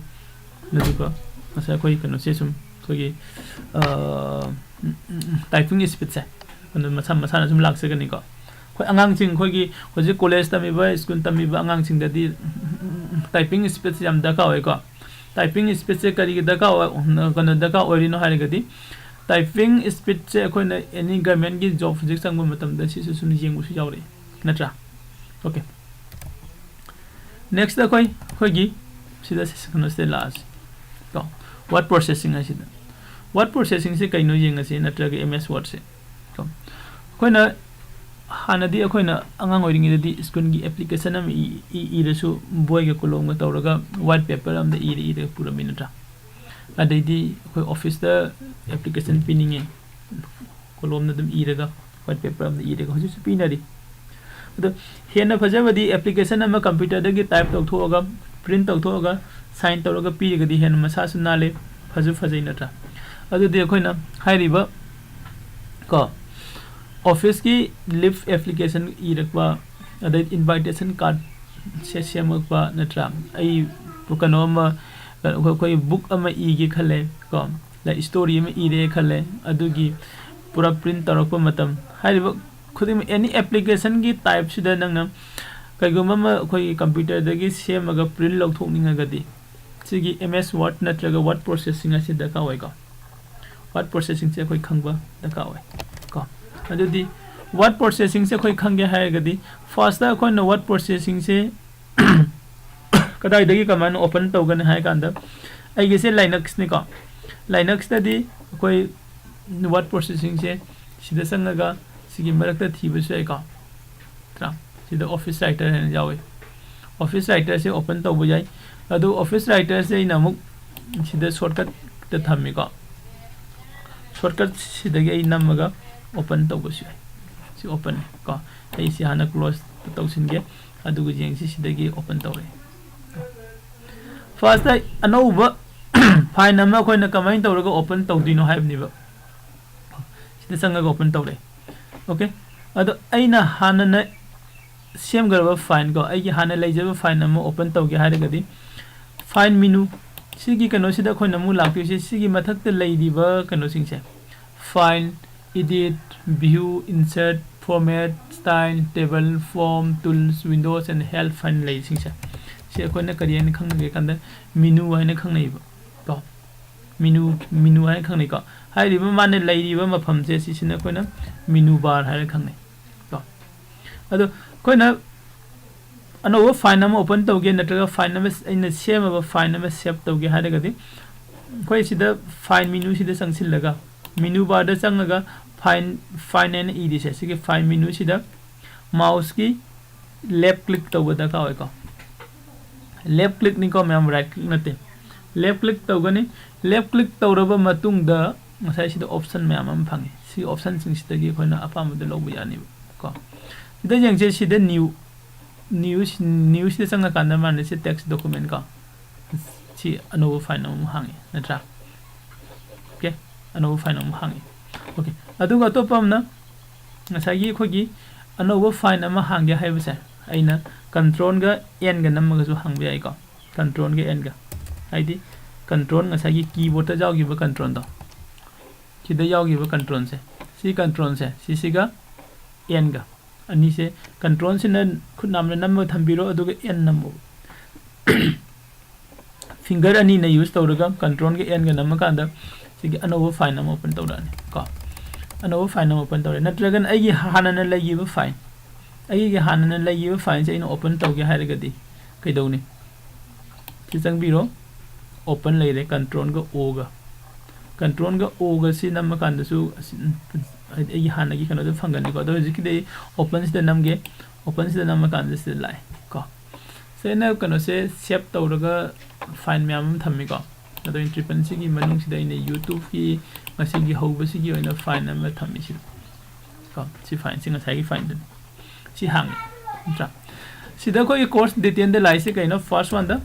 ꯑꯗꯨꯒ ꯉꯁꯥꯏ ꯑꯩꯈꯣꯏ ꯀꯩꯅꯣꯁꯦ ꯁꯨꯝ ꯑꯩꯈꯣꯏꯒꯤ, ꯑ, ꯇꯥꯏꯄꯤꯡ ꯁ꯭ꯄꯤꯠꯁꯦ ꯑꯗꯨꯝ ꯃꯁꯥ ꯃꯁꯥꯅ ꯁꯨꯝ ꯂꯥꯛꯆꯒꯅꯤꯀꯣ꯫ ꯑꯩꯈꯣꯏ ꯑꯉꯥꯡꯁꯤꯡ, ꯑꯩꯈꯣꯏꯒꯤ ꯍꯧꯖꯤꯛ ꯀꯣꯂꯦꯖ ꯇꯝꯃꯤꯕ, ꯁ꯭ꯀꯨꯜ ꯇꯝꯃꯤꯕ ꯑꯉꯥꯡꯁꯤꯡꯗꯗꯤ ꯇꯥꯏꯄꯤꯡ ꯁ꯭ꯄꯤꯠꯁꯦ ꯌꯥꯝ ꯗꯔꯀꯥꯔ ꯑꯣꯏꯀꯣ꯫ ꯇꯥꯏꯄꯤꯡ ꯁ꯭ꯄꯤꯠꯁꯦ ꯀꯔꯤꯒꯤ ꯗꯔꯀꯥꯔ ꯑꯣꯏ, ꯀꯩꯅꯣ, ꯗꯔꯀꯥꯔ ꯑꯣꯏꯔꯤꯅꯣ ꯍꯥꯏꯔꯒꯗꯤ, ꯇꯥꯏꯄꯤꯡ ꯁ꯭ꯄꯤꯠꯁꯦ ꯑꯩꯈꯣꯏꯅ ꯑꯦꯅꯤ ꯒꯔꯃꯦꯟꯒꯤ ꯖꯣꯕ ꯍꯧꯖꯤꯛ ꯆꯪꯕ ꯃꯇꯝꯗ ꯁꯤꯁꯨ ꯁꯨꯝ ꯌꯦꯡꯕꯁꯨ ꯌꯥꯎꯔꯛꯏ, ꯅꯠꯇ꯭ꯔꯥ? ꯑꯣꯀꯦ꯫ ꯅꯦꯛꯁꯇ ꯑꯩꯈꯣꯏ, ꯑꯩꯈꯣꯏꯒꯤ ꯁꯤꯗ ꯀꯩꯅꯣꯁꯤꯗ ꯂꯥꯛꯑꯁꯤ ꯀꯣ, ꯋꯥꯔꯗ ꯄ꯭ꯔꯣꯁꯦꯁꯤꯡ ꯍꯥꯏꯁꯤꯗ꯫ ꯋꯥꯔꯗ ꯄ꯭ꯔꯣꯁꯦꯁꯤꯡꯁꯦ ꯀꯩꯅꯣ ꯌꯦꯡꯉꯁꯤ, ꯅꯠꯇ꯭ꯔꯒ ꯑꯦꯝ ꯑꯦꯁ ꯋꯥꯔꯗꯁꯦ ꯀꯣ꯫ ꯑꯩꯈꯣꯏꯅ ꯍꯥꯟꯅꯗꯤ ꯑꯩꯈꯣꯏꯅ ꯑꯉꯥꯡ ꯑꯣꯏꯔꯤꯉꯩꯗꯗꯤ ꯁ꯭ꯀꯨꯜꯒꯤ ꯑꯦꯄ꯭ꯂꯤꯀꯦꯁꯟ ꯑꯃ ꯏ-, ꯏ-, ꯏꯔꯁꯨ ꯕꯣꯏꯒ ꯀꯣꯂꯣꯝꯒ ꯇꯧꯔꯒ ꯋꯥꯏꯠ ꯄꯦꯄꯔ ꯑꯃꯗ ꯏꯔ ꯏꯔꯒ ꯄꯨꯔꯝꯃꯤ ꯅꯠꯇ꯭ꯔꯥ? ꯑꯗꯩꯗꯤ ꯑꯩꯈꯣꯏ ꯑꯣꯐꯤꯁꯇ ꯑꯦꯄ꯭ꯂꯤꯀꯦꯁꯟ ꯄꯤꯅꯤꯡꯉꯦ, ꯀꯣꯂꯣꯝꯅ ꯑꯗꯨꯝ ꯏꯔꯒ, ꯋꯥꯏꯠ ꯄꯦꯄꯔ ꯑꯃꯗ ꯏꯔꯒ ꯍꯧꯖꯤꯛꯁꯨ ꯄꯤꯅꯔꯤ꯫ ꯑꯗꯣ ꯍꯦꯟꯅ ꯐꯖꯕꯗꯤ ꯑꯦꯄ꯭ꯂꯤꯀꯦꯁꯟ ꯑꯃ ꯀꯝꯄ꯭ꯌꯨꯇꯔꯗꯒꯤ ꯇꯥꯏꯞ ꯇꯧꯊꯣꯛꯑꯒ, ꯄ꯭ꯔꯤꯟꯠ ꯇꯧꯊꯣꯛꯑꯒ, ꯁꯥꯏꯟ ꯇꯧꯔꯒ ꯄꯤꯔꯒꯗꯤ ꯍꯦꯟꯅ ꯃꯁꯥꯁꯨ ꯅꯥꯜꯂꯦ, ꯐꯁꯨ ꯐꯖꯩ ꯅꯠꯇ꯭ꯔꯥ? ꯑꯗꯨꯗꯤ ꯑꯩꯈꯣꯏꯅ ꯍꯥꯏꯔꯤꯕ ꯀꯣ, ꯑꯣꯐꯤꯁꯀꯤ ꯂꯤꯐ ꯑꯦꯄ꯭ꯂꯤꯀꯦꯁꯟ ꯏꯔꯛꯄ, ꯑꯗꯩ ꯏꯟꯚꯥꯏꯇꯦꯁꯟ ꯀꯥꯔꯗ ꯁꯦ ꯁꯦꯝꯃꯛꯄ ꯅꯠꯇ꯭ꯔꯥ? ꯑꯩ ꯀꯩꯅꯣ ꯑꯃ, ꯑꯩꯈꯣꯏ ꯑꯩꯈꯣꯏ ꯕꯨꯛ ꯑꯃ ꯏꯒꯦ ꯈꯜꯂꯦ ꯀꯣ, ꯂꯥꯏꯛ ꯁ꯭ꯇꯣꯔꯤ ꯑꯃ ꯏꯔꯦ ꯈꯜꯂꯦ, ꯑꯗꯨꯒꯤ ꯄꯨꯔꯥ ꯄ꯭ꯔꯤꯟ ꯇꯧꯔꯛꯄ ꯃꯇꯝ, ꯍꯥꯏꯔꯤꯕ ꯈꯨꯗꯤꯡꯃꯛ ꯑꯦꯅꯤ ꯑꯦꯄ꯭ꯂꯤꯀꯦꯁꯟꯒꯤ ꯇꯥꯏꯞꯁꯤꯗ ꯅꯪꯅ ꯀꯩꯒꯨꯝꯕ ꯑꯃ ꯑꯩꯈꯣꯏꯒꯤ ꯀꯝꯄ꯭ꯌꯨꯇꯔꯗꯒꯤ ꯁꯦꯝꯃꯒ ꯄ꯭ꯔꯤꯟ ꯂꯧꯊꯣꯛꯅꯤꯡꯉꯒꯗꯤ ꯁꯤꯒꯤ ꯑꯦꯝ ꯑꯦꯁ ꯋꯥꯔꯗ ꯅꯠꯇ꯭ꯔꯒ ꯋꯥꯔꯗ ꯄ꯭ꯔꯣꯁꯦꯁꯤꯡ ꯑꯁꯤ ꯗꯔꯀꯥꯔ ꯑꯣꯏꯀꯣ꯫ ꯋꯥꯔꯗ ꯄ꯭ꯔꯣꯁꯦꯁꯤꯡꯁꯦ ꯑꯩꯈꯣꯏ ꯈꯪꯕ ꯗꯔꯀꯥꯔ ꯑꯣꯏ ꯀꯣ꯫ ꯑꯗꯨꯗꯤ ꯋꯥꯔꯗ ꯄ꯭ꯔꯣꯁꯦꯁꯤꯡꯁꯦ ꯑꯩꯈꯣꯏ ꯈꯪꯒꯦ ꯍꯥꯏꯔꯒꯗꯤ ꯐꯥꯔꯁꯇ ꯑꯩꯈꯣꯏꯅ ꯋꯥꯔꯗ ꯄ꯭ꯔꯣꯁꯦꯁꯤꯡꯁꯦ ꯀꯗꯥꯏꯗꯒꯤ ꯀꯃꯥꯏꯅ ꯑꯣꯄꯟ ꯇꯧꯒꯅꯤ ꯍꯥꯏ ꯀꯥꯟꯗ ꯑꯩꯒꯤꯁꯦ ꯂꯥꯏꯅꯛꯁꯅꯤꯀꯣ꯫ ꯂꯥꯏꯅꯛꯁꯇꯗꯤ ꯑꯩꯈꯣꯏ ꯋꯥꯔꯗ ꯄ꯭ꯔꯣꯁꯦꯁꯤꯡꯁꯦ ꯁꯤꯗ ꯆꯪꯉꯒ ꯁꯤꯒꯤ ꯃꯔꯛꯇ ꯊꯤꯕꯁꯨ ꯌꯥꯏꯀꯣ꯫ ꯅꯠꯇ꯭ꯔꯥ? ꯁꯤꯗ ꯑꯣꯐꯤꯁ ꯔꯥꯏꯇꯔ ꯍꯥꯏꯅ ꯌꯥꯎꯏ꯫ ꯑꯣꯐꯤꯁ ꯔꯥꯏꯇꯔꯁꯦ ꯑꯣꯄꯟ ꯇꯧꯕ ꯌꯥꯏ꯫ ꯑꯗꯨ ꯑꯣꯐꯤꯁ ꯔꯥꯏꯇꯔꯁꯦ ꯑꯩꯅ ꯑꯃꯨꯛ ꯁꯤꯗ ꯁꯣꯔꯠꯀꯠꯇ ꯊꯝꯃꯤꯀꯣ꯫ ꯁꯣꯔꯠꯀꯠ ꯁꯤꯗꯒꯤ ꯑꯩ ꯅꯝꯃꯒ ꯑꯣꯄꯟ ꯇꯧꯕꯁꯨ ꯌꯥꯏ꯫ ꯁꯤ ꯑꯣꯄꯟ ꯀꯣ꯫ ꯑꯩ ꯁꯤ ꯍꯥꯟꯅ ꯀ꯭ꯂꯣꯖ ꯇꯧꯁꯤꯟꯒꯦ꯫ ꯑꯗꯨꯒ ꯌꯦꯡꯁꯤ, ꯁꯤꯗꯒꯤ ꯑꯣꯄꯟ ꯇꯧꯔꯦ꯫ ꯐꯥꯔꯁꯇ ꯑꯅꯧꯕ ꯐꯥꯏꯜ ꯑꯃ ꯑꯩꯈꯣꯏꯅ ꯀꯃꯥꯏꯅ ꯇꯧꯔꯒ ꯑꯣꯄꯟ ꯇꯧꯗꯣꯏꯅꯣ ꯍꯥꯏꯕꯅꯦꯕ꯫ ꯁꯤꯗ ꯆꯪꯉꯒ ꯑꯣꯄꯟ ꯇꯧꯔꯦ꯫ ꯑꯣꯀꯦ, ꯑꯗꯣ ꯑꯩꯅ ꯍꯥꯟꯅꯅ ꯁꯦꯝꯈ꯭ꯔꯕ ꯐꯥꯏꯜ ꯀꯣ, ꯑꯩꯒꯤ ꯍꯥꯟꯅ ꯂꯩꯖꯕ ꯐꯥꯏꯜ ꯑꯃ ꯑꯣꯄꯟ ꯇꯧꯒꯦ ꯍꯥꯏꯔꯒꯗꯤ ꯐꯥꯏꯜ ꯃꯤꯅꯨ, ꯁꯤꯒꯤ ꯀꯩꯅꯣꯁꯤꯗ ꯑꯩꯈꯣꯏꯅ ꯑꯃꯨꯛ ꯂꯥꯛꯇꯣꯏꯁꯦ, ꯁꯤꯒꯤ ꯃꯊꯛꯇ ꯂꯩꯔꯤꯕ ꯀꯩꯅꯣꯁꯤꯡꯁꯦ, file, edit, view, insert, format, style, table, form, tools, windows and help ꯍꯥꯏꯅ ꯂꯩꯔꯤꯁꯤꯡꯁꯦ, ꯁꯤ ꯑꯩꯈꯣꯏꯅ ꯀꯔꯤ ꯍꯥꯏꯅ ꯈꯪꯅꯒꯦ ꯀꯥꯟꯗ ꯃꯤꯅꯨ ꯍꯥꯏꯅ ꯈꯪꯅꯩꯕ ꯀꯣ꯫ ꯃꯤꯅꯨ, ꯃꯤꯅꯨ ꯍꯥꯏꯅ ꯈꯪꯅꯩꯀꯣ꯫ ꯍꯥꯏꯔꯤꯕ ꯃꯥꯅ ꯂꯩꯔꯤꯕ ꯃꯐꯝꯁꯦ ꯁꯤꯁꯤꯅ ꯑꯩꯈꯣꯏꯅ ꯃꯤꯅꯨ ꯕꯥꯔ ꯍꯥꯏꯅ ꯈꯪꯅꯩ ꯀꯣ꯫ ꯑꯗꯣ ꯑꯩꯈꯣꯏꯅ ꯑꯅꯧꯕ ꯐꯥꯏꯜ ꯑꯃ ꯑꯣꯄꯟ ꯇꯧꯒꯦ ꯅꯠꯇ꯭ꯔꯒ ꯐꯥꯏꯜ ꯑꯃ, ꯑꯩꯅ ꯁꯦꯝꯃꯕ ꯐꯥꯏꯜ ꯑꯃ ꯁꯦꯞ ꯇꯧꯒꯦ ꯍꯥꯏꯔꯒꯗꯤ ꯑꯩꯈꯣꯏ ꯁꯤꯗ ꯐꯥꯏꯜ ꯃꯤꯅꯨꯁꯤꯗ ꯆꯪꯁꯤꯜꯂꯒ ꯃꯤꯅꯨ ꯕꯥꯔꯗ ꯆꯪꯉꯒ ꯐꯥꯏꯜ, ꯐꯥꯏꯜ ꯍꯥꯏꯅ ꯏꯔꯤꯁꯦ, ꯁꯤꯒꯤ ꯐꯥꯏꯜ ꯃꯤꯅꯨꯁꯤꯗ ꯃꯥꯎꯁꯀꯤ ꯂꯦꯐ ꯀ꯭ꯂꯤꯛ ꯇꯧꯕ ꯗꯔꯀꯥꯔ ꯑꯣꯏꯀꯣ꯫ ꯂꯦꯐ ꯀ꯭ꯂꯤꯛꯅꯤꯀꯣ ꯃꯌꯥꯝ, ꯔꯥꯏꯠ ꯀ꯭ꯂꯤꯛ ꯅꯠꯇꯦ꯫ ꯂꯦꯐ ꯀ꯭ꯂꯤꯛ ꯇꯧꯒꯅꯤ꯫ ꯂꯦꯐ ꯀ꯭ꯂꯤꯛ ꯇꯧꯔꯕ ꯃꯇꯨꯡꯗ ꯉꯁꯥꯏ ꯁꯤꯗ ꯑꯣꯞꯁꯟ ꯃꯌꯥꯝ ꯑꯃ ꯐꯪꯉꯤ꯫ ꯁꯤ ꯑꯣꯞꯁꯟꯁꯤꯡꯁꯤꯗꯒꯤ ꯑꯩꯈꯣꯏꯅ ꯑꯄꯥꯝꯕꯗ ꯂꯧꯕ ꯌꯥꯅꯤꯕ ꯀꯣ꯫ ꯁꯤꯗ ꯌꯦꯡꯁꯦ, ꯁꯤꯗ ꯅ꯭ꯌꯨ, ꯅ꯭ꯌꯨ, ꯅ꯭ꯌꯨꯁꯤꯗ ꯆꯪꯉꯀꯥꯟꯗ ꯃꯥꯅ ꯁꯤ ꯇꯦꯛꯁ ꯗꯣꯀꯨꯃꯦꯟ ꯀꯣ, ꯁꯤ ꯑꯅꯧꯕ ꯐꯥꯏꯜ ꯑꯃꯃꯨꯛ ꯍꯥꯡꯉꯤ ꯅꯠꯇ꯭ꯔꯥ? ꯑꯣꯀꯦ, ꯑꯅꯧꯕ ꯐꯥꯏꯜ ꯑꯃꯃꯨꯛ ꯍꯥꯡꯉꯤ꯫ ꯑꯣꯀꯦ, ꯑꯗꯨꯒ ꯑꯇꯣꯞꯄ ꯑꯃꯅ ꯉꯁꯥꯏꯒꯤ ꯑꯩꯈꯣꯏꯒꯤ ꯑꯅꯧꯕ ꯐꯥꯏꯜ ꯑꯃ ꯍꯥꯡꯒꯦ ꯍꯥꯏꯕꯁꯦ ꯑꯩꯅ ꯀꯟꯇ꯭ꯔꯣꯜꯒ ꯑꯦꯟꯒ ꯅꯝꯃꯒꯁꯨ ꯍꯥꯡꯕ ꯌꯥꯏꯀꯣ꯫ ꯀꯟꯇ꯭ꯔꯣꯜꯒ ꯑꯦꯟꯒ꯫ ꯍꯥꯏꯗꯤ control, ꯉꯁꯥꯏꯒꯤ keyboardꯇ ꯌꯥꯎꯈꯤꯕ controlꯗꯣ, ꯁꯤꯗ ꯌꯥꯎꯈꯤꯕ controlꯁꯦ, ꯁꯤ controlꯁꯦ, ꯁꯤꯁꯤꯒ Nꯒ ꯑꯅꯤꯁꯦ, controlꯁꯤꯅ ꯈꯨꯠ ꯅꯥꯝꯅ ꯅꯝꯃꯒ ꯊꯝꯕꯤꯔꯣ, ꯑꯗꯨꯒ N ꯅꯝꯃꯣ꯫ Finger ꯑꯅꯤꯅ use ꯇꯧꯔꯒ controlꯒ Nꯒ ꯅꯝꯃꯀꯥꯟꯗ ꯁꯤꯒꯤ ꯑꯅꯧꯕ file ꯑꯃ open ꯇꯧꯔꯛꯑꯅꯤ ꯀꯣ꯫ ꯑꯅꯧꯕ file ꯑꯃ open ꯇꯧꯔꯦ꯫ ꯅꯠꯇ꯭ꯔꯒꯅ ꯑꯩꯒꯤ ꯍꯥꯟꯅꯅ ꯂꯩꯈꯤꯕ file, ꯑꯩꯒꯤ ꯍꯥꯟꯅꯅ ꯂꯩꯈꯤꯕ fileꯁꯦ ꯑꯩꯅ open ꯇꯧꯒꯦ ꯍꯥꯏꯔꯒꯗꯤ ꯀꯩꯗꯧꯅꯤ? ꯁꯤ ꯆꯪꯕꯤꯔꯣ, open ꯂꯩꯔꯦ, controlꯒ Oꯒ꯫ Controlꯒ Oꯒ ꯁꯤ ꯅꯝꯃꯀꯥꯟꯗꯁꯨ ꯑꯁꯤ, ꯍꯥꯏꯗꯤ ꯑꯩꯒꯤ ꯍꯥꯟꯅꯒꯤ ꯀꯩꯅꯣꯗꯣ ꯐꯪꯒꯅꯤꯀꯣ꯫ ꯑꯗꯣ ꯍꯧꯖꯤꯛꯀꯤꯗꯤ ꯑꯩ openꯁꯤꯗ ꯅꯝꯒꯦ, openꯁꯤꯗ ꯅꯝꯃꯀꯥꯟꯗ ꯁꯤꯗ ꯂꯥꯛꯑꯦ ꯀꯣ꯫ ꯁꯤ ꯑꯩꯅ ꯀꯩꯅꯣꯁꯦ save ꯇꯧꯔꯒ file ꯃꯌꯥꯝ ꯑꯃ ꯊꯝꯃꯤꯀꯣ꯫ ꯑꯗꯣ entry panelꯁꯤꯒꯤ ꯃꯅꯨꯡꯁꯤꯗ ꯑꯩꯅ YouTubeꯀꯤ ꯉꯁꯤꯒꯤ ꯍꯧꯕꯁꯤꯒꯤ ꯑꯣꯏꯅ file ꯑꯃ ꯊꯝꯃꯤ ꯁꯤꯗ ꯀꯣ꯫ ꯁꯤ fileꯁꯤ ꯉꯁꯥꯏꯒꯤ fileꯗꯨꯅꯤ꯫ ꯁꯤ ꯍꯥꯡꯉꯤ, ꯅꯠꯇ꯭ꯔꯥ? ꯁꯤꯗ ꯑꯩꯈꯣꯏꯒꯤ course detailꯗ ꯂꯥꯛꯏꯁꯦ ꯀꯩꯅꯣ? First oneꯗ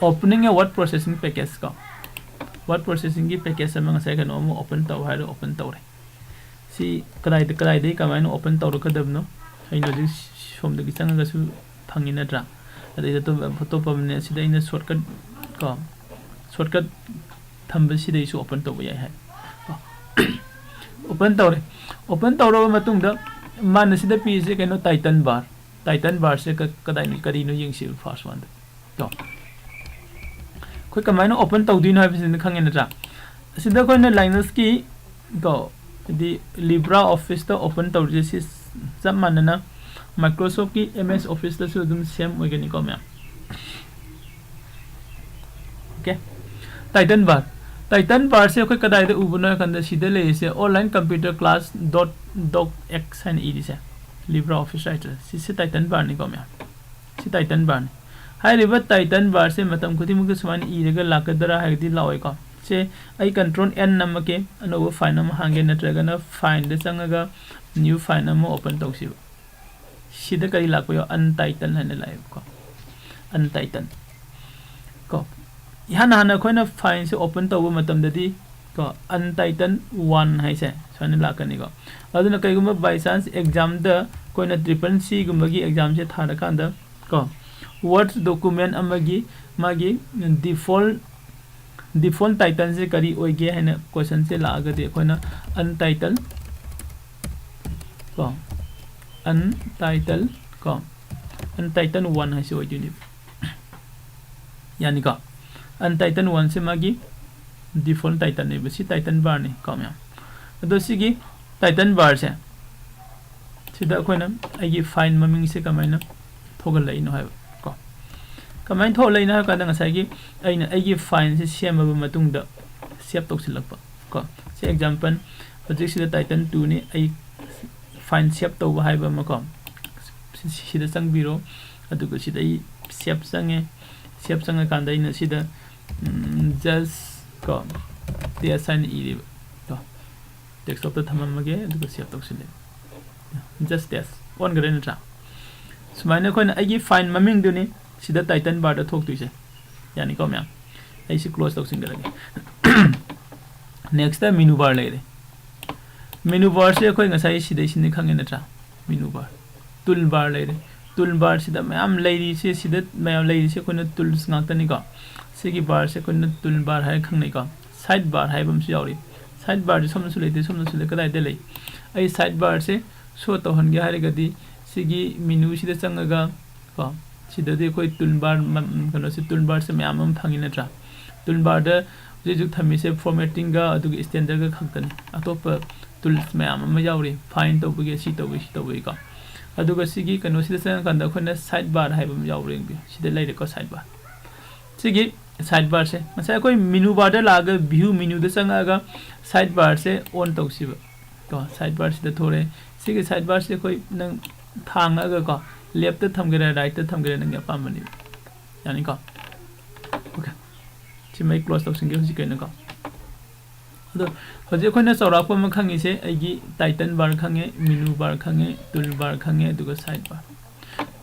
opening a word processing package ꯀꯣ꯫ Word processingꯒꯤ package ꯑꯃ ꯉꯁꯥꯏ ꯀꯩꯅꯣ ꯑꯃ open ꯇꯧ ꯍꯥꯏꯔ open ꯇꯧꯔꯦ꯫ ꯁꯤ ꯀꯗꯥꯏꯗ, ꯀꯗꯥꯏꯗꯒꯤ ꯀꯃꯥꯏꯅ open ꯇꯧꯔꯛꯀꯗꯕꯅꯣ? ꯑꯩꯅ ꯍꯧꯖꯤꯛ ꯁꯣꯝꯗꯒꯤ ꯆꯪꯉꯒꯁꯨ ꯐꯪꯉꯤ ꯅꯠꯇ꯭ꯔꯥ? ꯑꯗꯩꯗ ꯑꯇꯣꯞꯄ, ꯑꯇꯣꯞꯄ ꯑꯃꯅꯦ, ꯁꯤꯗ ꯑꯩꯅ shortcut ꯀꯣ, shortcut ꯊꯝꯕꯁꯤꯗꯩꯁꯨ open ꯇꯧꯕ ꯌꯥꯏ ꯍꯥꯏ ꯀꯣ꯫ Open ꯇꯧꯔꯦ꯫ Open ꯇꯧꯔꯕ ꯃꯇꯨꯡꯗ ꯃꯥꯅ ꯁꯤꯗ ꯄꯤꯔꯤꯁꯦ ꯀꯩꯅꯣ? Title bar꯫ Title barꯁꯦ ꯀ-, ꯀꯗꯥꯏꯅꯣ, ꯀꯔꯤꯅꯣ ꯌꯦꯡꯁꯤ first oneꯗ꯫ ꯀꯣ꯫ ꯑꯩꯈꯣꯏ ꯀꯃꯥꯏꯅ open ꯇꯧꯗꯣꯏꯅꯣ ꯍꯥꯏꯕꯁꯤꯗꯤ ꯈꯪꯉꯦ ꯅꯠꯇ꯭ꯔꯥ? ꯑꯁꯤꯗ ꯑꯩꯈꯣꯏꯅ Linuxꯀꯤ ꯀꯣ, ꯍꯥꯏꯗꯤ LibreOfficeꯇ open ꯇꯧꯔꯤꯁꯦ ꯁꯤ ꯆꯞ ꯃꯥꯟꯅꯅ Microsoftꯀꯤ MS Officeꯇꯁꯨ ꯑꯗꯨꯝ same ꯑꯣꯏꯒꯅꯤꯀꯣ ꯃꯌꯥꯝ꯫ Okay꯫ Title bar꯫ Title barꯁꯦ ꯑꯩꯈꯣꯏ ꯀꯗꯥꯏꯗ ꯎꯕꯅꯣ ꯍꯥꯏ ꯀꯥꯟꯗ ꯁꯤꯗ ꯂꯩꯔꯤꯁꯦ online computer class dot docx ꯍꯥꯏꯅ ꯏꯔꯤꯁꯦ, LibreOffice Writer꯫ ꯁꯤꯁꯦ title barꯅꯤꯀꯣ ꯃꯌꯥꯝ꯫ ꯁꯤ title barꯅꯤ꯫ ꯍꯥꯏꯔꯤꯕ title barꯁꯦ ꯃꯇꯝ ꯈꯨꯗꯤꯡꯃꯛꯇ ꯁꯨꯃꯥꯏꯅ ꯏꯔꯒ ꯂꯥꯛꯀꯗ꯭ꯔꯥ ꯍꯥꯏꯔꯗꯤ ꯂꯥꯛꯑꯣꯏꯀꯣ꯫ ꯁꯦ ꯑꯩ control N ꯅꯝꯃꯛꯀꯦ, ꯑꯅꯧꯕ file ꯑꯃ ꯍꯥꯡꯒꯦ, ꯅꯠꯇ꯭ꯔꯒꯅ fileꯗ ꯆꯪꯉꯒ new file ꯑꯃ open ꯇꯧꯁꯤꯕ꯫ ꯁꯤꯗ ꯀꯔꯤ ꯂꯥꯛꯄ ꯌꯥꯎ? Untitled ꯍꯥꯏꯅ ꯂꯥꯛꯑꯦꯕꯀꯣ꯫ Untitled꯫ ꯀꯣ꯫ ꯏꯍꯥꯟ ꯍꯥꯟꯅ ꯑꯩꯈꯣꯏꯅ fileꯁꯦ open ꯇꯧꯕ ꯃꯇꯝꯗꯗꯤ ꯀꯣ, untitled one ꯍꯥꯏꯁꯦ ꯁꯨꯃꯥꯏꯅ ꯂꯥꯛꯀꯅꯤꯀꯣ꯫ ꯑꯗꯨꯅ ꯀꯩꯒꯨꯝꯕ by chance examꯗ ꯑꯩꯈꯣꯏꯅ triple Cꯒꯨꯝꯕꯒꯤ examꯁꯦ ꯊꯥꯔꯀꯥꯟꯗ ꯀꯣ, Word document ꯑꯃꯒꯤ ꯃꯥꯒꯤ default default title ꯁꯦ ꯀꯔꯤ ꯑꯣꯏꯒꯦ ꯍꯥꯏꯅ question ꯁꯦ ꯂꯥꯛꯑꯒꯗꯤ ꯑꯩꯈꯣꯏꯅ untitled ꯀꯣ untitled ꯀꯣ untitled one ꯍꯥꯏꯁꯤ ꯑꯣꯏꯗꯣꯏꯅꯦꯕ꯫ ꯌꯥꯅꯤꯀꯣ? Untitled one ꯁꯦ ꯃꯥꯒꯤ default title ꯅꯦꯕ꯫ ꯁꯤ title bar ꯅꯤ ꯀꯣ ꯃꯌꯥꯝ꯫ ꯑꯗꯣ ꯁꯤꯒꯤ title bar ꯁꯦ ꯁꯤꯗ ꯑꯩꯈꯣꯏꯅ ꯑꯩꯒꯤ file ꯃꯃꯤꯡꯁꯦ ꯀꯃꯥꯏꯅ ꯊꯣꯛꯍꯜꯂꯛꯏꯅꯣ ꯍꯥꯏꯕ ꯀꯣ꯫ ꯀꯃꯥꯏꯅ ꯊꯣꯛꯍꯜꯂꯛꯏꯅꯣ ꯍꯥꯏꯕ ꯀꯥꯟꯗ ꯉꯁꯥꯏꯒꯤ ꯑꯩꯅ ꯑꯩꯒꯤ file ꯁꯦ ꯁꯦꯝꯃꯕ ꯃꯇꯨꯡꯗ save ꯇꯧꯁꯤꯜꯂꯛꯄ ꯀꯣ꯫ ꯁꯤ example ꯍꯧꯖꯤꯛ ꯁꯤꯗ title two ꯅꯤ꯫ ꯑꯩ file save ꯇꯧꯕ ꯍꯥꯏꯕ ꯑꯃ ꯀꯣ꯫ ꯁꯤ-, ꯁꯤꯗ ꯆꯪꯕꯤꯔꯣ꯫ ꯑꯗꯨꯒ ꯁꯤꯗ ꯑꯩ save ꯆꯪꯉꯦ꯫ Save ꯆꯪꯉꯀꯥꯟꯗ ꯑꯩꯅ ꯁꯤꯗ, ꯎꯝ, just ꯀꯣ, test ꯍꯥꯏꯅ ꯏꯔꯤꯕ ꯀꯣ꯫ Desktop ꯇ ꯊꯝꯃꯝꯃꯒꯦ, ꯑꯗꯨꯒ save ꯇꯧꯁꯤꯜꯂꯦ꯫ Just test ꯑꯣꯟꯈ꯭ꯔꯦ ꯅꯠꯇ꯭ꯔꯥ? ꯁꯨꯃꯥꯏꯅ ꯑꯩꯈꯣꯏꯅ ꯑꯩꯒꯤ file ꯃꯃꯤꯡꯗꯨꯅꯤ ꯁꯤꯗ title bar ꯗ ꯊꯣꯛꯇꯣꯏꯁꯦ꯫ ꯌꯥꯅꯤꯀꯣ ꯃꯌꯥꯝ? ꯑꯩ ꯁꯤ close ꯇꯧꯁꯤꯟꯈ꯭ꯔꯒꯦ꯫ Next ꯇ menu bar ꯂꯩꯔꯦ꯫ Menu bar ꯁꯦ ꯑꯩꯈꯣꯏ ꯉꯁꯥꯏ ꯁꯤꯗꯩꯁꯤꯅꯤ ꯈꯪꯉꯦ ꯅꯠꯇ꯭ꯔꯥ? Menu bar꯫ Tool bar ꯂꯩꯔꯦ꯫ Tool bar ꯁꯤꯗ ꯃꯌꯥꯝ ꯂꯩꯔꯤꯁꯦ, ꯁꯤꯗ ꯃꯌꯥꯝ ꯂꯩꯔꯤꯁꯦ ꯑꯩꯈꯣꯏꯅ tools ꯉꯥꯛꯇꯅꯤꯀꯣ꯫ ꯁꯤꯒꯤ bar ꯁꯦ ꯑꯩꯈꯣꯏꯅ tool bar ꯍꯥꯏꯔ ꯈꯪꯅꯩꯀꯣ꯫ Side bar ꯍꯥꯏꯕ ꯑꯃꯁꯨ ꯌꯥꯎꯔꯤ꯫ Side bar ꯁꯦ ꯁꯣꯝꯗꯁꯨ ꯂꯩꯇꯦ, ꯁꯣꯝꯗꯁꯨ ꯂꯩ, ꯀꯗꯥꯏꯗ ꯂꯩ? ꯑꯩ side bar ꯁꯦ show ꯇꯧꯍꯟꯒꯦ ꯍꯥꯏꯔꯒꯗꯤ ꯁꯤꯒꯤ menu ꯁꯤꯗ ꯆꯪꯉꯒ ꯀꯣ, ꯁꯤꯗꯗꯤ ꯑꯩꯈꯣꯏ tool bar ꯃ-, ꯀꯩꯅꯣꯁꯦ, tool bar ꯁꯦ ꯃꯌꯥꯝ ꯑꯃ ꯐꯪꯉꯤ ꯅꯠꯇ꯭ꯔꯥ? Tool bar ꯗ ꯍꯧꯖꯤꯛ ꯍꯧꯖꯤꯛ ꯊꯝꯃꯤꯁꯦ formatting ꯒ ꯑꯗꯨꯒ standard ꯒ ꯈꯛꯇꯅꯤ꯫ ꯑꯇꯣꯞꯄ tools ꯃꯌꯥꯝ ꯑꯃ ꯌꯥꯎꯔꯤ, find ꯇꯧꯕꯒꯤ, ꯁꯤ ꯇꯧꯕꯒꯤ, ꯁꯤ ꯇꯧꯕꯒꯤꯀꯣ꯫ ꯑꯗꯨꯒ ꯁꯤꯒꯤ ꯀꯩꯅꯣꯁꯤꯗ ꯆꯪꯉꯀꯥꯟꯗ ꯑꯩꯈꯣꯏꯅ side bar ꯍꯥꯏꯕ ꯑꯃ ꯌꯥꯎꯕ꯭ꯔꯥ ꯌꯦꯡꯕꯤꯌꯨ꯫ ꯁꯤꯗ ꯂꯩꯔꯦꯀꯣ side bar꯫ ꯁꯤꯒꯤ side bar ꯁꯦ ꯉꯁꯥꯏ ꯑꯩꯈꯣꯏ menu bar ꯗ ꯂꯥꯛꯑꯒ view menu the ꯆꯪꯉꯛꯑꯒ side bar say on ꯇꯧꯁꯤꯕ꯫ ꯀꯣ, side bar ꯁꯤꯗ ꯊꯣꯔꯛꯑꯦ꯫ ꯁꯤꯒꯤ side bar ꯁꯦ ꯑꯩꯈꯣꯏ ꯅꯪ ꯊꯥꯡꯉꯒ ꯀꯣ, left ꯇ ꯊꯝꯒꯦꯔꯥ, right ꯇ ꯊꯝꯒꯦꯔꯥ, ꯅꯪꯒꯤ ꯑꯄꯥꯝꯕꯅꯤ꯫ ꯌꯥꯅꯤꯀꯣ? Okay꯫ ꯁꯤꯃ ꯑꯩ close ꯇꯧꯁꯤꯟꯒꯦ ꯍꯧꯖꯤꯛꯀꯤ ꯑꯣꯏꯅꯀꯣ꯫ ꯑꯗꯣ ꯍꯧꯖꯤꯛ ꯑꯩꯈꯣꯏꯅ ꯆꯥꯎꯔꯥꯛꯄ ꯑꯃ ꯈꯪꯉꯤꯁꯦ, ꯑꯩꯒꯤ title bar ꯈꯪꯉꯦ, menu bar ꯈꯪꯉꯦ, tool bar ꯈꯪꯉꯦ, ꯑꯗꯨꯒ side bar꯫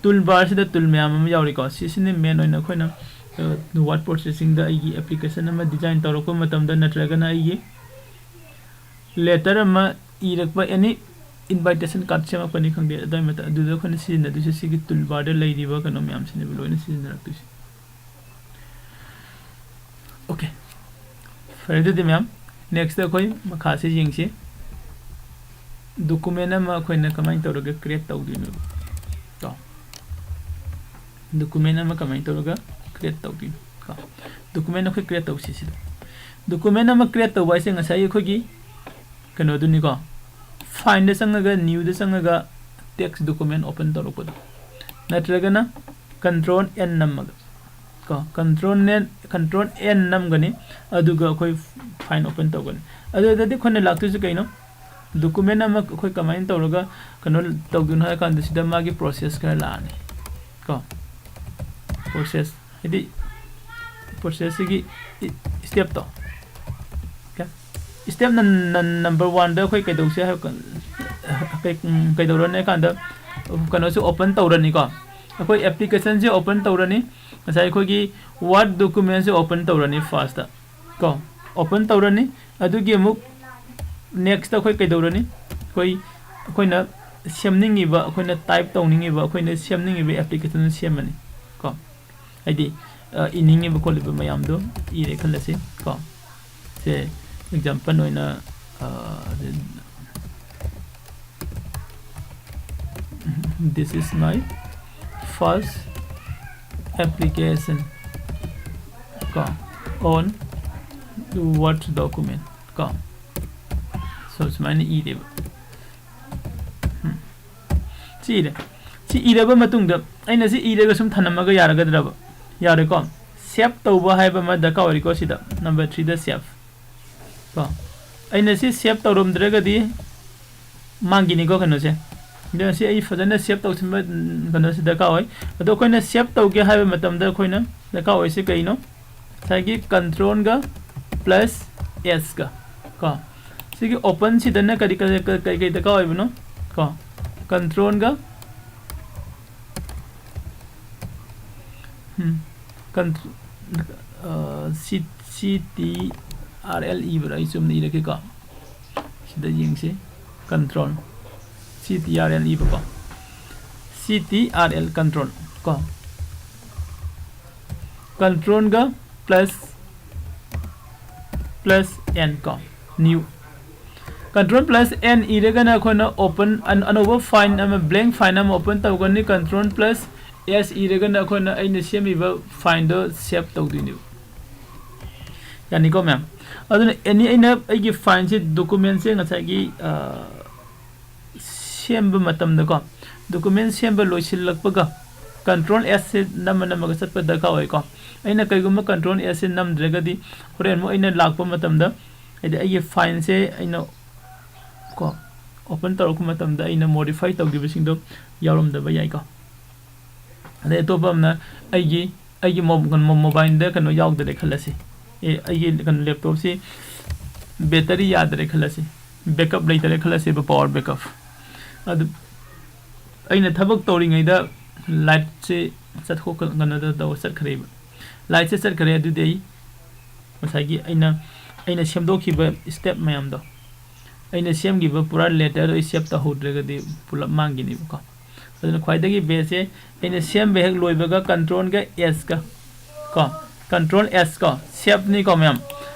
Tool bar ꯁꯤꯗ tool ꯃꯌꯥꯝ ꯑꯃ ꯌꯥꯎꯔꯤꯀꯣ꯫ ꯁꯤꯁꯤꯅ main ꯑꯣꯏꯅ ꯑꯩꯈꯣꯏꯅ, ꯑ, word processing ꯗ ꯑꯩꯒꯤ application ꯑꯃ design ꯇꯧꯔꯛꯄ ꯃꯇꯝꯗ ꯅꯠꯇ꯭ꯔꯒꯅ ꯑꯩꯒꯤ letter ꯑꯃ ꯏꯔꯛꯄ, any invitation card ꯁꯦꯝꯃꯛꯄꯅꯤ ꯈꯪꯗꯦ, ꯑꯗꯨꯋꯥꯏ ꯃꯇꯝ ꯑꯗꯨꯗ ꯑꯩꯈꯣꯏꯅ ꯁꯤꯖꯤꯟꯅꯗꯣꯏꯁꯦ ꯁꯤꯒꯤ toolbar ꯗ ꯂꯩꯔꯤꯕ ꯀꯩꯅꯣ ꯃꯌꯥꯝꯁꯤꯅꯦꯕ ꯂꯣꯏꯅ ꯁꯤꯖꯤꯟꯅꯔꯛꯇꯣꯏꯁꯦ꯫ ꯑꯣꯀꯦ, ꯐꯔꯦ꯫ ꯑꯗꯨꯗꯤ ꯃꯌꯥꯝ, next ꯑꯩꯈꯣꯏ ꯃꯈꯥꯁꯤ ꯌꯦꯡꯁꯤ꯫ Document ꯑꯃ ꯑꯩꯈꯣꯏꯅ ꯀꯃꯥꯏꯅ ꯇꯧꯔꯒ create ꯇꯧꯗꯣꯏꯅꯣ? ꯀꯣ, document ꯑꯃ ꯀꯃꯥꯏꯅ ꯇꯧꯔꯒ create ꯇꯧꯗꯣꯏꯅꯣ? ꯀꯣ, document ꯑꯩꯈꯣꯏ create ꯇꯧꯁꯤ ꯁꯤꯗ꯫ Document ꯑꯃ create ꯇꯧꯕ ꯍꯥꯏꯁꯦ ꯉꯁꯥꯏꯒꯤ ꯑꯩꯈꯣꯏꯒꯤ ꯀꯩꯅꯣꯗꯨꯅꯤꯀꯣ, file ꯗ ꯆꯪꯉꯒ, new ꯗ ꯆꯪꯉꯒ, text document open ꯇꯧꯔꯛꯄꯗꯣ, ꯅꯠꯇ꯭ꯔꯒꯅ control N ꯅꯝꯃꯒ, ꯀꯣ, control N, control N ꯅꯝꯒꯅꯤ, ꯑꯗꯨꯒ ꯑꯩꯈꯣꯏ file open ꯇꯧꯒꯅꯤ꯫ ꯑꯗꯨꯗꯗꯤ ꯑꯩꯈꯣꯏꯅ ꯂꯥꯛꯇꯣꯏꯁꯦ ꯀꯩꯅꯣ? Document ꯑꯃ ꯑꯩꯈꯣꯏ ꯀꯃꯥꯏꯅ ꯇꯧꯔꯒ ꯀꯩꯅꯣ ꯇꯧꯗꯣꯏꯅꯣ ꯍꯥꯏ ꯀꯥꯟꯗ, ꯁꯤꯗ ꯃꯥꯒꯤ process ꯈꯔ ꯂꯥꯛꯑꯅꯤ, ꯀꯣ, process, ꯍꯥꯏꯗꯤ process ꯁꯤꯒꯤ step ꯇꯣ꯫ Okay, step ꯅ, ꯅ, number one ꯗ ꯑꯩꯈꯣꯏ ꯀꯩꯗꯧꯁꯦ ꯍꯥꯏꯕ ꯀꯥꯟ-, ꯀꯩ-, ꯎꯝ, ꯀꯩꯗꯧꯔꯅꯤ ꯍꯥꯏ ꯀꯥꯟꯗ, ꯀꯩꯅꯣꯁꯦ open ꯇꯧꯔꯅꯤꯀꯣ꯫ ꯑꯩꯈꯣꯏ application ꯁꯦ open ꯇꯧꯔꯅꯤ꯫ ꯉꯁꯥꯏ ꯑꯩꯈꯣꯏꯒꯤ Word document ꯁꯦ open ꯇꯧꯔꯅꯤ first ꯇ, ꯀꯣ꯫ Open ꯇꯧꯔꯅꯤ꯫ ꯑꯗꯨꯒꯤ ꯑꯃꯨꯛ next ꯇ ꯑꯩꯈꯣꯏ ꯀꯩꯗꯧꯔꯅꯤ? ꯑꯩꯈꯣꯏ, ꯑꯩꯈꯣꯏꯅ ꯁꯦꯝꯅꯤꯡꯉꯤꯕ, ꯑꯩꯈꯣꯏꯅ type ꯇꯧꯅꯤꯡꯉꯤꯕ, ꯑꯩꯈꯣꯏꯅ ꯁꯦꯝꯅꯤꯡꯉꯤꯕ application ꯗꯨ ꯁꯦꯝꯃꯅꯤ, ꯀꯣ꯫ ꯍꯥꯏꯗꯤ, ꯑ, ꯏꯅꯤꯡꯉꯤꯕ ꯈꯣꯠꯂꯤꯕ ꯃꯌꯥꯝꯗꯣ ꯏꯔꯦ ꯈꯜꯂꯁꯤ, ꯀꯣ꯫ ꯁꯦ, example ꯑꯣꯏꯅ, ꯑ, "This is my first application, ꯀꯣ, on Word document", ꯀꯣ꯫ So, ꯁꯨꯃꯥꯏꯅ ꯏꯔꯦꯕ꯫ ꯎꯝ꯫ ꯁꯤ ꯏꯔꯦ꯫ ꯁꯤ ꯏꯔꯕ ꯃꯇꯨꯡꯗ ꯑꯩꯅ ꯁꯤ ꯏꯔꯒ ꯁꯨꯝ ꯊꯅꯝꯃꯒ ꯌꯥꯔꯒꯗ꯭ꯔꯕ? ꯌꯥꯔꯦꯀꯣ? Save ꯇꯧꯕ ꯍꯥꯏꯕ ꯑꯃ ꯗꯔꯀꯥꯔ ꯑꯣꯏꯔꯦꯀꯣ ꯁꯤꯗ, number three ꯗ save꯫ ꯀꯣ꯫ ꯑꯩꯅ ꯁꯤ save ꯇꯧꯔꯝꯗ꯭ꯔꯒꯗꯤ ꯃꯥꯡꯈꯤꯅꯤꯀꯣ ꯀꯩꯅꯣꯁꯦ꯫ ꯑꯗꯨꯅ ꯁꯤ ꯑꯩ ꯐꯖꯅ save ꯇꯧꯁꯤꯟꯕ, ꯎꯝ, ꯀꯩꯅꯣꯁꯤ ꯗꯔꯀꯥꯔ ꯑꯣꯏ꯫ ꯑꯗꯣ ꯑꯩꯈꯣꯏꯅ save ꯇꯧꯒꯦ ꯍꯥꯏꯕ ꯃꯇꯝꯗ ꯑꯩꯈꯣꯏꯅ ꯗꯔꯀꯥꯔ ꯑꯣꯏꯁꯦ ꯀꯩꯅꯣ? ꯉꯁꯥꯏꯒꯤ control ꯒ plus S ꯒ, ꯀꯣ꯫ ꯁꯤꯒꯤ open ꯁꯤꯗꯅ ꯀꯔꯤ, ꯀꯔꯤ, ꯀꯔꯤ, ꯀꯔꯤ, ꯀꯔꯤ ꯗꯔꯀꯥꯔ ꯑꯣꯏꯕꯅꯣ? ꯀꯣ, control ꯒ, ꯎꯝ, contr-, ꯑ, C, C T R L ꯏꯕ꯭ꯔꯥ? ꯑꯩ ꯆꯨꯝꯅ ꯏꯔꯒꯦꯀꯣ꯫ ꯁꯤꯗ ꯌꯦꯡꯁꯤ, control꯫ C T R L ꯏꯕꯀꯣ, C T R L control ꯀꯣ, controlꯒ plus plus N ꯀꯣ, new control plus N ꯏꯔꯒꯅ ꯑꯩꯈꯣꯏꯅ open ꯑꯅꯧꯕ file ꯑꯃ, blank file ꯑꯃ open ꯇꯧꯒꯅꯤ꯫ Control plus S ꯏꯔꯒꯅ ꯑꯩꯈꯣꯏꯅ ꯑꯩꯅ ꯁꯦꯝꯃꯤꯕ fileꯗꯣ save ꯇꯧꯗꯣꯏꯅꯦꯕ꯫ ꯌꯥꯅꯤꯀꯣ ꯃꯌꯥꯝ? ꯑꯗꯨꯅ any ꯑꯩꯅ ꯑꯩꯒꯤ fileꯁꯦ, documentꯁꯦ ꯉꯁꯥꯏꯒꯤ ꯁꯦꯝꯕ ꯃꯇꯝꯗꯀꯣ, document ꯁꯦꯝꯕ ꯂꯣꯏꯁꯤꯜꯂꯛꯄꯒ control S ꯁꯦ ꯅꯝꯃ ꯅꯝꯃꯒ ꯆꯠꯄ ꯗꯔꯀꯥꯔ ꯑꯣꯏꯀꯣ꯫ ꯑꯩꯅ ꯀꯩꯒꯨꯝꯕ control S ꯁꯦ ꯅꯝꯗ꯭ꯔꯒꯗꯤ ꯍꯣꯔꯦꯟ ꯑꯃꯨꯛ ꯑꯩꯅ ꯂꯥꯛꯄ ꯃꯇꯝꯗ, ꯍꯥꯏꯗꯤ ꯑꯩꯒꯤ fileꯁꯦ ꯑꯩꯅ ꯀꯣ open ꯇꯧꯔꯛꯄ ꯃꯇꯝꯗ ꯑꯩꯅ modify ꯇꯧꯈꯤꯕꯁꯤꯡꯗꯣ ꯌꯥꯎꯔꯝꯗꯕ ꯌꯥꯏꯀꯣ꯫ ꯑꯗꯩ ꯑꯇꯣꯞꯄ ꯑꯃꯅ ꯑꯩꯒꯤ ꯑꯩꯒꯤ mobileꯗ ꯀꯩꯅꯣ ꯌꯥꯎꯗ꯭ꯔꯦ ꯈꯜꯂꯁꯤ꯫ ꯑꯦ, ꯑꯩꯒꯤ ꯀꯩꯅꯣ laptopꯁꯤ battery ꯌꯥꯗ꯭ꯔꯦ ꯈꯜꯂꯁꯤ, backup ꯂꯩꯇꯔꯦ ꯈꯜꯂꯁꯦꯕ, power backup꯫ ꯑꯗꯨ ꯑꯩꯅ ꯊꯕꯛ ꯇꯧꯔꯤꯉꯩꯗ lightꯁꯦ ꯆꯠꯊꯣꯛ ꯀꯩꯅꯣꯗ ꯇꯧ ꯆꯠꯈ꯭ꯔꯦꯕ꯫ Lightꯁꯦ ꯆꯠꯈ꯭ꯔꯦ꯫ ꯑꯗꯨꯗꯤ ꯑꯩ ꯉꯁꯥꯏꯒꯤ ꯑꯩꯅ ꯑꯩꯅ ꯁꯦꯝꯗꯣꯛꯈꯤꯕ step ꯃꯌꯥꯝꯗꯣ, ꯑꯩꯅ ꯁꯦꯝꯈꯤꯕ ꯄꯨꯔꯥ letterꯗꯣ ꯑꯩ save ꯇꯧꯍꯧꯗ꯭ꯔꯒꯗꯤ ꯄꯨꯂꯞ ꯃꯥꯡꯈꯤꯅꯦꯕꯀꯣ꯫ ꯑꯗꯨꯅ ꯈ꯭ꯋꯥꯏꯗꯒꯤ bestꯁꯦ ꯑꯩꯅ ꯁꯦꯝꯕ ꯍꯦꯛ ꯂꯣꯏꯕꯒ controlꯒ Sꯒ ꯀꯣ, control S ꯀꯣ, saveꯅꯤꯀꯣ ꯃꯌꯥꯝ꯫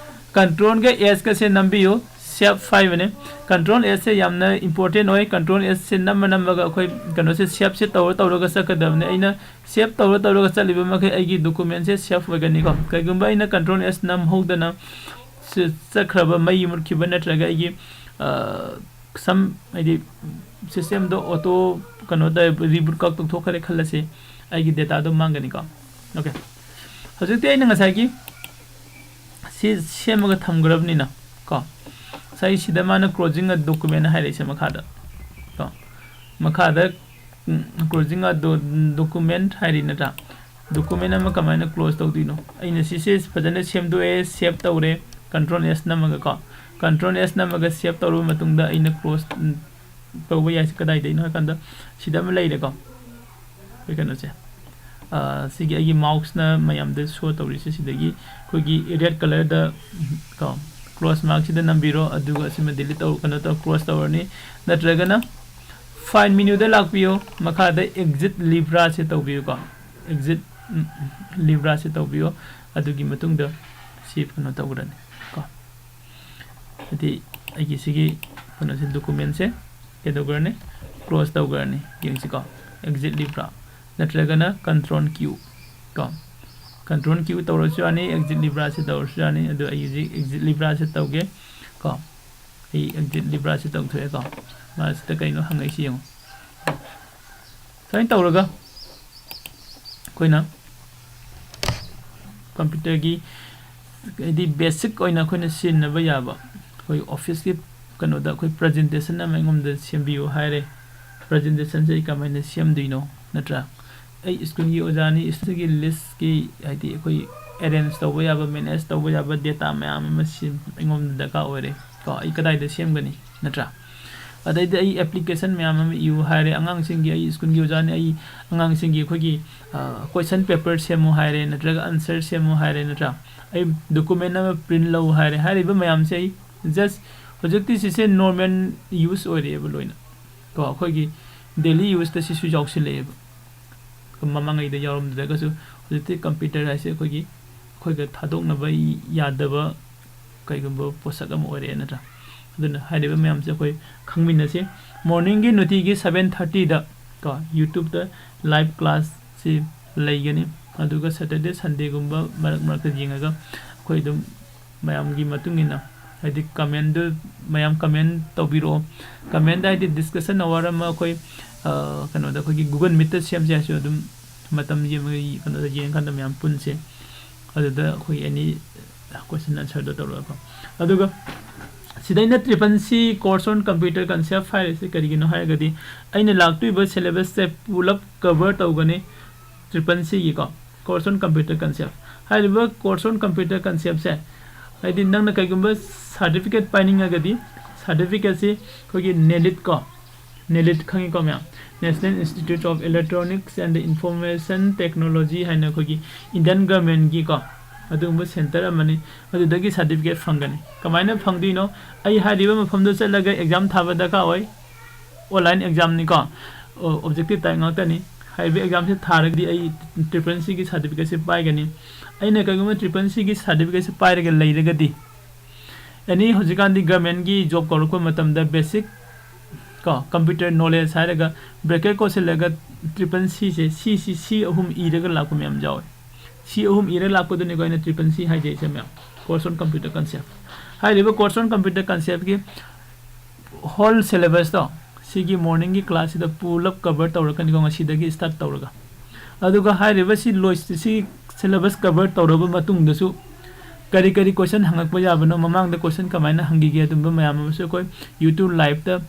Controlꯒ Sꯒꯁꯦ ꯅꯝꯕꯤꯌꯨ, save ꯍꯥꯏꯕꯅꯦ꯫ Control Sꯁꯦ ꯌꯥꯝꯅ important ꯑꯣꯏ꯫ Control Sꯁꯦ ꯅꯝꯃ ꯅꯝꯃꯒ ꯑꯩꯈꯣꯏ ꯀꯩꯅꯣꯁꯦ saveꯁꯦ ꯇꯧꯔ ꯇꯧꯔꯒ ꯆꯠꯀꯗꯕꯅꯦ꯫ ꯑꯩꯅ save ꯇꯧꯔ ꯇꯧꯔꯒ ꯆꯠꯂꯤꯕ ꯃꯈꯩ ꯑꯩꯒꯤ documentꯁꯦ save ꯑꯣꯏꯒꯅꯤꯀꯣ꯫ ꯀꯩꯒꯨꯝꯕ ꯑꯩꯅ control S ꯅꯝꯍꯧꯗꯅ ꯆꯠꯈ꯭ꯔꯕ, ꯃꯩ ꯃꯨꯠꯈꯤꯕ ꯅꯠꯇ꯭ꯔꯒ ꯑꯩꯒꯤ ꯁꯝ ꯍꯥꯏꯗꯤ systemꯗꯣ auto ꯀꯩꯅꯣ ꯇꯧ, reboot ꯀꯛ ꯇꯧꯊꯣꯛꯈ꯭ꯔꯦ ꯈꯜꯂꯁꯤ, ꯑꯩꯒꯤ dataꯗꯣ ꯃꯥꯡꯒꯅꯤꯀꯣ꯫ Okay, ꯍꯧꯖꯤꯛꯇꯤ ꯑꯩꯅ ꯉꯁꯥꯏꯒꯤ ꯁꯤ ꯁꯦꯝꯃꯒ ꯊꯝꯈ꯭ꯔꯕꯅꯤꯅ ꯀꯣ, ꯉꯁꯥꯏ ꯁꯤꯗ ꯃꯥꯅ closing a document ꯍꯥꯏꯔꯛꯏꯁꯦ ꯃꯈꯥꯗ ꯀꯣ, ꯃꯈꯥꯗ closing a document ꯍꯥꯏꯔꯤ ꯅꯠꯇ꯭ꯔꯥ? Document ꯑꯃ ꯀꯃꯥꯏꯅ close ꯇꯧꯗꯣꯏꯅꯣ? ꯑꯩꯅ ꯁꯤꯁꯦ ꯐꯖꯅ ꯁꯦꯝꯗꯣꯛꯑꯦ, save ꯇꯧꯔꯦ, control S ꯅꯝꯃꯒ ꯀꯣ, control S ꯅꯝꯃꯒ save ꯇꯧꯔꯕ ꯃꯇꯨꯡꯗ ꯑꯩꯅ close ꯇꯧꯕ ꯌꯥꯏꯁꯦ ꯀꯗꯥꯏꯗꯩꯅꯣ ꯍꯥꯏ ꯀꯥꯟꯗ ꯁꯤꯗ ꯑꯃ ꯂꯩꯔꯦꯀꯣ, ꯑꯩꯈꯣꯏ ꯀꯩꯅꯣꯁꯦ꯫ ꯁꯤꯒꯤ ꯑꯩꯒꯤ mouseꯅ ꯃꯌꯥꯝꯗ show ꯇꯧꯔꯤꯁꯦ ꯁꯤꯗꯒꯤ ꯑꯩꯈꯣꯏꯒꯤ red colourꯗ ꯀꯣ, close markꯁꯤꯗ ꯅꯝꯕꯤꯔꯣ꯫ ꯑꯗꯨꯒ ꯁꯤꯃ delete ꯇꯧ, ꯀꯩꯅꯣ ꯇꯧ, close ꯇꯧꯔꯅꯤ꯫ ꯅꯠꯇ꯭ꯔꯒꯅ File menuꯗ ꯂꯥꯛꯄꯤꯌꯣ, ꯃꯈꯥꯗ exit Libra ꯁꯦ ꯇꯧꯕꯤꯌꯨꯀꯣ꯫ Exit Libra ꯁꯦ ꯇꯧꯕꯤꯌꯣ꯫ ꯑꯗꯨꯒꯤ ꯃꯇꯨꯡꯗ ꯁꯤ ꯀꯩꯅꯣ ꯇꯧꯈ꯭ꯔꯅꯤ ꯀꯣ꯫ ꯍꯥꯏꯗꯤ ꯑꯩꯒꯤ ꯁꯤꯒꯤ ꯀꯩꯅꯣꯁꯦ, document ꯁꯦ ꯀꯩꯗꯧꯈ꯭ꯔꯅꯤ? Close ꯇꯧꯈ꯭ꯔꯅꯤ꯫ ꯌꯦꯡꯁꯤꯀꯣ, exit Libra ꯅꯠꯇ꯭ꯔꯒꯅ control Q ꯀꯣ꯫ Control Q ꯇꯧꯔꯁꯨ ꯌꯥꯅꯤ, exit Libra ꯁꯦ ꯇꯧꯔꯁꯨ ꯌꯥꯅꯤ꯫ ꯑꯗꯨ ꯑꯩ ꯍꯧꯖꯤꯛ exit Libra ꯁꯦ ꯇꯧꯒꯦ ꯀꯣ꯫ ꯑꯩ exit Libra ꯁꯦ ꯇꯧꯊꯣꯛꯑꯦꯀꯣ꯫ ꯃꯥꯁꯤꯗ ꯀꯩꯅꯣ ꯍꯪꯉꯛꯏꯁꯤ ꯌꯦꯡꯉꯣ꯫ ꯁꯨꯃꯥꯏꯅ ꯇꯧꯔꯒ ꯑꯩꯈꯣꯏꯅ computer ꯒꯤ ꯍꯥꯏꯗꯤ basic ꯑꯣꯏꯅ ꯑꯩꯈꯣꯏꯅ ꯁꯤꯖꯤꯟꯅꯕ ꯌꯥꯕ, ꯑꯩꯈꯣꯏ office ꯀꯤ ꯀꯩꯅꯣꯗ ꯑꯩꯈꯣꯏ presentation ꯑꯃ ꯑꯩꯉꯣꯟꯗ ꯁꯦꯝꯕꯤꯌꯨ ꯍꯥꯏꯔꯦ꯫ Presentation ꯁꯦ ꯑꯩ ꯀꯃꯥꯏꯅ ꯁꯦꯝꯗꯣꯏꯅꯣ, ꯅꯠꯇ꯭ꯔꯥ? ꯑꯩ school ꯒꯤ ꯑꯣꯖꯥꯅꯤ, school ꯒꯤ list ꯀꯤ ꯍꯥꯏꯗꯤ ꯑꯩꯈꯣꯏ arrange ꯇꯧꯕ ꯌꯥꯕ, manage ꯇꯧꯕ ꯌꯥꯕ data ꯃꯌꯥꯝ ꯑꯃ ꯁꯤ ꯑꯩꯉꯣꯟꯗ ꯗꯔꯀꯥꯔ ꯑꯣꯏꯔꯦ ꯀꯣ꯫ ꯑꯩ ꯀꯗꯥꯏꯗ ꯁꯦꯝꯒꯅꯤ, ꯅꯠꯇ꯭ꯔꯥ? ꯑꯗꯩꯗꯤ ꯑꯩ application ꯃꯌꯥꯝ ꯑꯃ ꯏꯌꯨ ꯍꯥꯏꯔꯦ꯫ ꯑꯉꯥꯡꯁꯤꯡꯒꯤ, ꯑꯩ school ꯒꯤ ꯑꯣꯖꯥꯅꯤ, ꯑꯩ ꯑꯉꯥꯡꯁꯤꯡꯒꯤ ꯑꯩꯈꯣꯏꯒꯤ, ꯑ, question paper ꯁꯦꯝꯃꯨ ꯍꯥꯏꯔꯦ, ꯅꯠꯇ꯭ꯔꯒ answer ꯁꯦꯝꯃꯨ ꯍꯥꯏꯔꯦ, ꯅꯠꯇ꯭ꯔꯥ? ꯑꯩ document ꯑꯃ print ꯂꯧ ꯍꯥꯏꯔꯦ꯫ ꯍꯥꯏꯔꯤꯕ ꯃꯌꯥꯝꯁꯦ ꯑꯩ just ꯍꯧꯖꯤꯛꯇꯤ ꯁꯤꯁꯦ normal use ꯑꯣꯏꯔꯛꯑꯦꯕ ꯂꯣꯏꯅ ꯀꯣ꯫ ꯑꯩꯈꯣꯏꯒꯤ daily use ꯇ ꯁꯤꯁꯨ ꯌꯥꯎꯁꯤꯜꯂꯛꯑꯦꯕ꯫ ꯃꯃꯥꯡꯉꯩꯗ ꯌꯥꯎꯔꯝꯗ꯭ꯔꯒꯁꯨ ꯍꯧꯖꯤꯛꯇꯤ computer ꯍꯥꯏꯁꯦ ꯑꯩꯈꯣꯏꯒꯤ, ꯑꯩꯈꯣꯏꯒ ꯊꯥꯗꯣꯛꯅꯕ ꯌꯥꯗꯕ ꯀꯩꯒꯨꯝꯕ ꯄꯣꯠꯁꯛ ꯑꯃ ꯑꯣꯏꯔꯛꯑꯦ, ꯅꯠꯇ꯭ꯔꯥ? ꯑꯗꯨꯅ ꯍꯥꯏꯔꯤꯕ ꯃꯌꯥꯝꯁꯦ ꯑꯩꯈꯣꯏ ꯈꯪꯃꯤꯟꯅꯁꯤ꯫ Morning ꯒꯤ ꯅꯨꯡꯇꯤꯒꯤ seven thirty ꯗ ꯀꯣ, YouTube ꯇ live class ꯁꯤ ꯂꯩꯒꯅꯤ꯫ ꯑꯗꯨꯒ Saturday, Sunday ꯒꯨꯝꯕ ꯃꯔꯛ ꯃꯔꯛꯇ ꯌꯦꯡꯉꯒ ꯑꯩꯈꯣꯏ ꯑꯗꯨꯝ ꯃꯌꯥꯝꯒꯤ ꯃꯇꯨꯡ ꯏꯟꯅ, ꯍꯥꯏꯗꯤ comment ꯗꯨ ꯃꯌꯥꯝ comment ꯇꯧꯕꯤꯔꯛꯑꯣ꯫ Comment ꯗ ꯍꯥꯏꯗꯤ discussion hour ꯑꯃ ꯑꯩꯈꯣꯏ, ꯑ, ꯀꯩꯅꯣꯗ ꯑꯩꯈꯣꯏꯒꯤ Google Meet ꯇ ꯁꯦꯝꯁꯦ ꯍꯥꯏꯁꯨ ꯑꯗꯨꯝ ꯃꯇꯝ ꯌꯦꯡꯉꯒ, ꯀꯩꯅꯣꯗ ꯌꯦꯡꯉꯀꯥꯟꯗ ꯃꯌꯥꯝ ꯄꯨꯟꯁꯦ꯫ ꯑꯗꯨꯗ ꯑꯩꯈꯣꯏ any question answer ꯗꯣ ꯇꯧꯔꯒꯀꯣ꯫ ꯑꯗꯨꯒ ꯁꯤꯗꯩꯅ triple C course on computer concept ꯍꯥꯏꯔꯤꯁꯦ ꯀꯔꯤꯒꯤꯅꯣ ꯍꯥꯏꯔꯒꯗꯤ ꯑꯩꯅ ꯂꯥꯛꯇꯣꯏꯕ syllabus ꯁꯦ ꯄꯨꯂꯞ cover ꯇꯧꯒꯅꯤ triple C ꯒꯤꯀꯣ, course on computer concept꯫ ꯍꯥꯏꯔꯤꯕ course on computer concept ꯁꯦ, ꯍꯥꯏꯗꯤ ꯅꯪꯅ ꯀꯩꯒꯨꯝꯕ certificate ꯄꯥꯏꯅꯤꯡꯉꯒꯗꯤ, certificate ꯁꯤ ꯑꯩꯈꯣꯏꯒꯤ NELIT ꯀꯣ, NELIT ꯈꯪꯉꯤꯀꯣ ꯃꯌꯥꯝ, National Institute of Electronics and Information Technology ꯍꯥꯏꯅ ꯑꯩꯈꯣꯏꯒꯤ Indian government ꯒꯤꯀꯣ, ꯑꯗꯨꯒꯨꯝꯕ center ꯑꯃꯅꯤ꯫ ꯑꯗꯨꯗꯒꯤ certificate ꯐꯪꯒꯅꯤ꯫ ꯀꯃꯥꯏꯅ ꯐꯪꯗꯣꯏꯅꯣ? ꯑꯩ ꯍꯥꯏꯔꯤꯕ ꯃꯐꯝꯗꯨ ꯆꯠꯂꯒ exam ꯊꯥꯕ ꯗꯔꯀꯥꯔ ꯑꯣꯏ꯫ ꯑꯣꯟꯂꯥꯏꯟ ꯑꯦꯛꯖꯥꯝꯅꯤꯀꯣ, ꯑꯣꯕꯖꯦꯛꯇꯤꯞ ꯇꯥꯏꯞ ꯉꯥꯛꯇꯅꯤ꯫ ꯍꯥꯏꯔꯤꯕ ꯑꯦꯛꯖꯥꯝꯁꯤ ꯊꯥꯔꯒꯗꯤ ꯑꯩ ꯇ꯭ꯔꯤꯄꯜ ꯁꯤꯒꯤ ꯁꯥꯔꯇꯤꯐꯤꯀꯦꯠꯁꯤ ꯄꯥꯏꯒꯅꯤ꯫ ꯑꯩꯅ ꯀꯔꯤꯒꯨꯝꯕ ꯇ꯭ꯔꯤꯄꯜ ꯁꯤꯒꯤ ꯁꯥꯔꯇꯤꯐꯤꯀꯦꯠꯁꯤ ꯄꯥꯏꯔꯒ ꯂꯩꯔꯒꯗꯤ, ꯑꯦꯅꯤ ꯍꯧꯖꯤꯛꯀꯥꯟꯗꯤ ꯒꯔꯃꯦꯟꯒꯤ ꯖꯣꯕ ꯀꯧꯔꯛꯄ ꯃꯇꯝꯗ ꯕꯦꯁꯤꯛ ꯀꯣ ꯀꯝꯄ꯭ꯌꯨꯇꯔ ꯅꯣꯂꯦꯖ ꯍꯥꯏꯔꯒ ꯕ꯭ꯔꯦꯀꯦꯠ ꯀꯣꯠꯁꯤꯜꯂꯒ ꯇ꯭ꯔꯤꯄꯜ ꯁꯤꯁꯦ ꯁꯤ ꯁꯤ ꯁꯤ ꯑꯍꯨꯝ ꯏꯔꯒ ꯂꯥꯛꯄ ꯃꯌꯥꯝ ꯌꯥꯎꯋꯦ꯫ ꯁꯤ ꯑꯍꯨꯝ ꯏꯔꯒ ꯂꯥꯛꯄꯗꯨꯅꯤꯀꯣ ꯑꯩꯅ ꯇ꯭ꯔꯤꯄꯜ ꯁꯤ ꯍꯥꯏꯖꯩꯁꯦ ꯃꯌꯥꯝ꯫ Course on Computer Concept꯫ ꯍꯥꯏꯔꯤꯕ Course on Computer Conceptꯀꯤ ꯍꯣꯜ ꯁꯦꯂꯦꯕꯁꯇꯣ ꯁꯤꯒꯤ ꯃꯣꯔꯅꯤꯡꯒꯤ ꯀ꯭ꯂꯥꯁꯁꯤꯗ ꯄꯨꯂꯞ ꯀꯚꯔ ꯇꯧꯔꯛꯀꯅꯤꯀꯣ, ꯉꯁꯤꯗꯒꯤ ꯁ꯭ꯇꯥꯔꯠ ꯇꯧꯔꯒ꯫ ꯑꯗꯨꯒ ꯍꯥꯏꯔꯤꯕ ꯁꯤ ꯂꯣꯏ-, ꯁꯤ ꯁꯦꯂꯦꯕꯁ ꯀꯚꯔ ꯇꯧꯔꯕ ꯃꯇꯨꯡꯗꯁꯨ ꯀꯔꯤ ꯀꯔꯤ ꯀꯣꯏꯁꯟ ꯍꯪꯉꯛꯄ ꯌꯥꯕꯅꯣ, ꯃꯃꯥꯡꯗ ꯀꯣꯏꯁꯟ ꯀꯃꯥꯏꯅ ꯍꯪꯈꯤꯒꯦ, ꯑꯗꯨꯝꯕ ꯃꯌꯥꯝ ꯑꯃꯁꯨ ꯑꯩꯈꯣꯏ YouTube ꯂꯥꯏꯞꯇ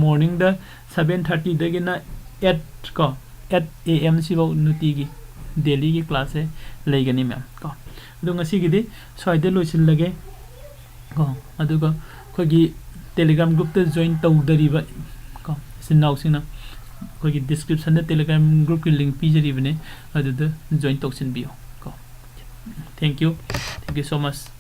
ꯃꯣꯔꯅꯤꯡꯗ ꯁꯚꯦꯟ ꯊꯥꯔꯇꯤꯗꯒꯤꯅ ꯑꯦꯠ ꯀꯣ, ꯑꯦꯠ ꯑꯦ ꯑꯦꯝ ꯁꯤꯐꯧ ꯅꯨꯡꯇꯤꯒꯤ ꯗꯦꯂꯤꯒꯤ ꯀ꯭ꯂꯥꯁꯁꯦ ꯂꯩꯒꯅꯤ ꯃꯌꯥꯝ ꯀꯣ꯫ ꯑꯗꯣ ꯉꯁꯤꯒꯤꯗꯤ ꯁ꯭ꯋꯥꯏꯗ ꯂꯣꯏꯁꯤꯜꯂꯒꯦ ꯀꯣ꯫ ꯑꯗꯨꯒ ꯑꯩꯈꯣꯏꯒꯤ ꯇꯦꯂꯤꯒ꯭ꯔꯥꯝ ꯒ꯭ꯔꯨꯞꯇ ꯖꯣꯏꯟ ꯇꯧꯗꯔꯤꯕ ꯀꯣ ꯏꯆꯤꯟ ꯏꯅꯥꯎꯁꯤꯡꯅ ꯑꯩꯈꯣꯏꯒꯤ ꯗꯤꯁꯀ꯭ꯔꯤꯞꯁꯟꯗ ꯇꯦꯂꯤꯒ꯭ꯔꯥꯝ ꯒ꯭ꯔꯨꯞꯀꯤ ꯂꯤꯡ ꯄꯤꯖꯔꯤꯕꯅꯦ, ꯑꯗꯨꯗ ꯖꯣꯏꯟ ꯇꯧꯁꯤꯟꯕꯤꯌꯨ ꯀꯣ꯫ Thank you, thank you so much꯫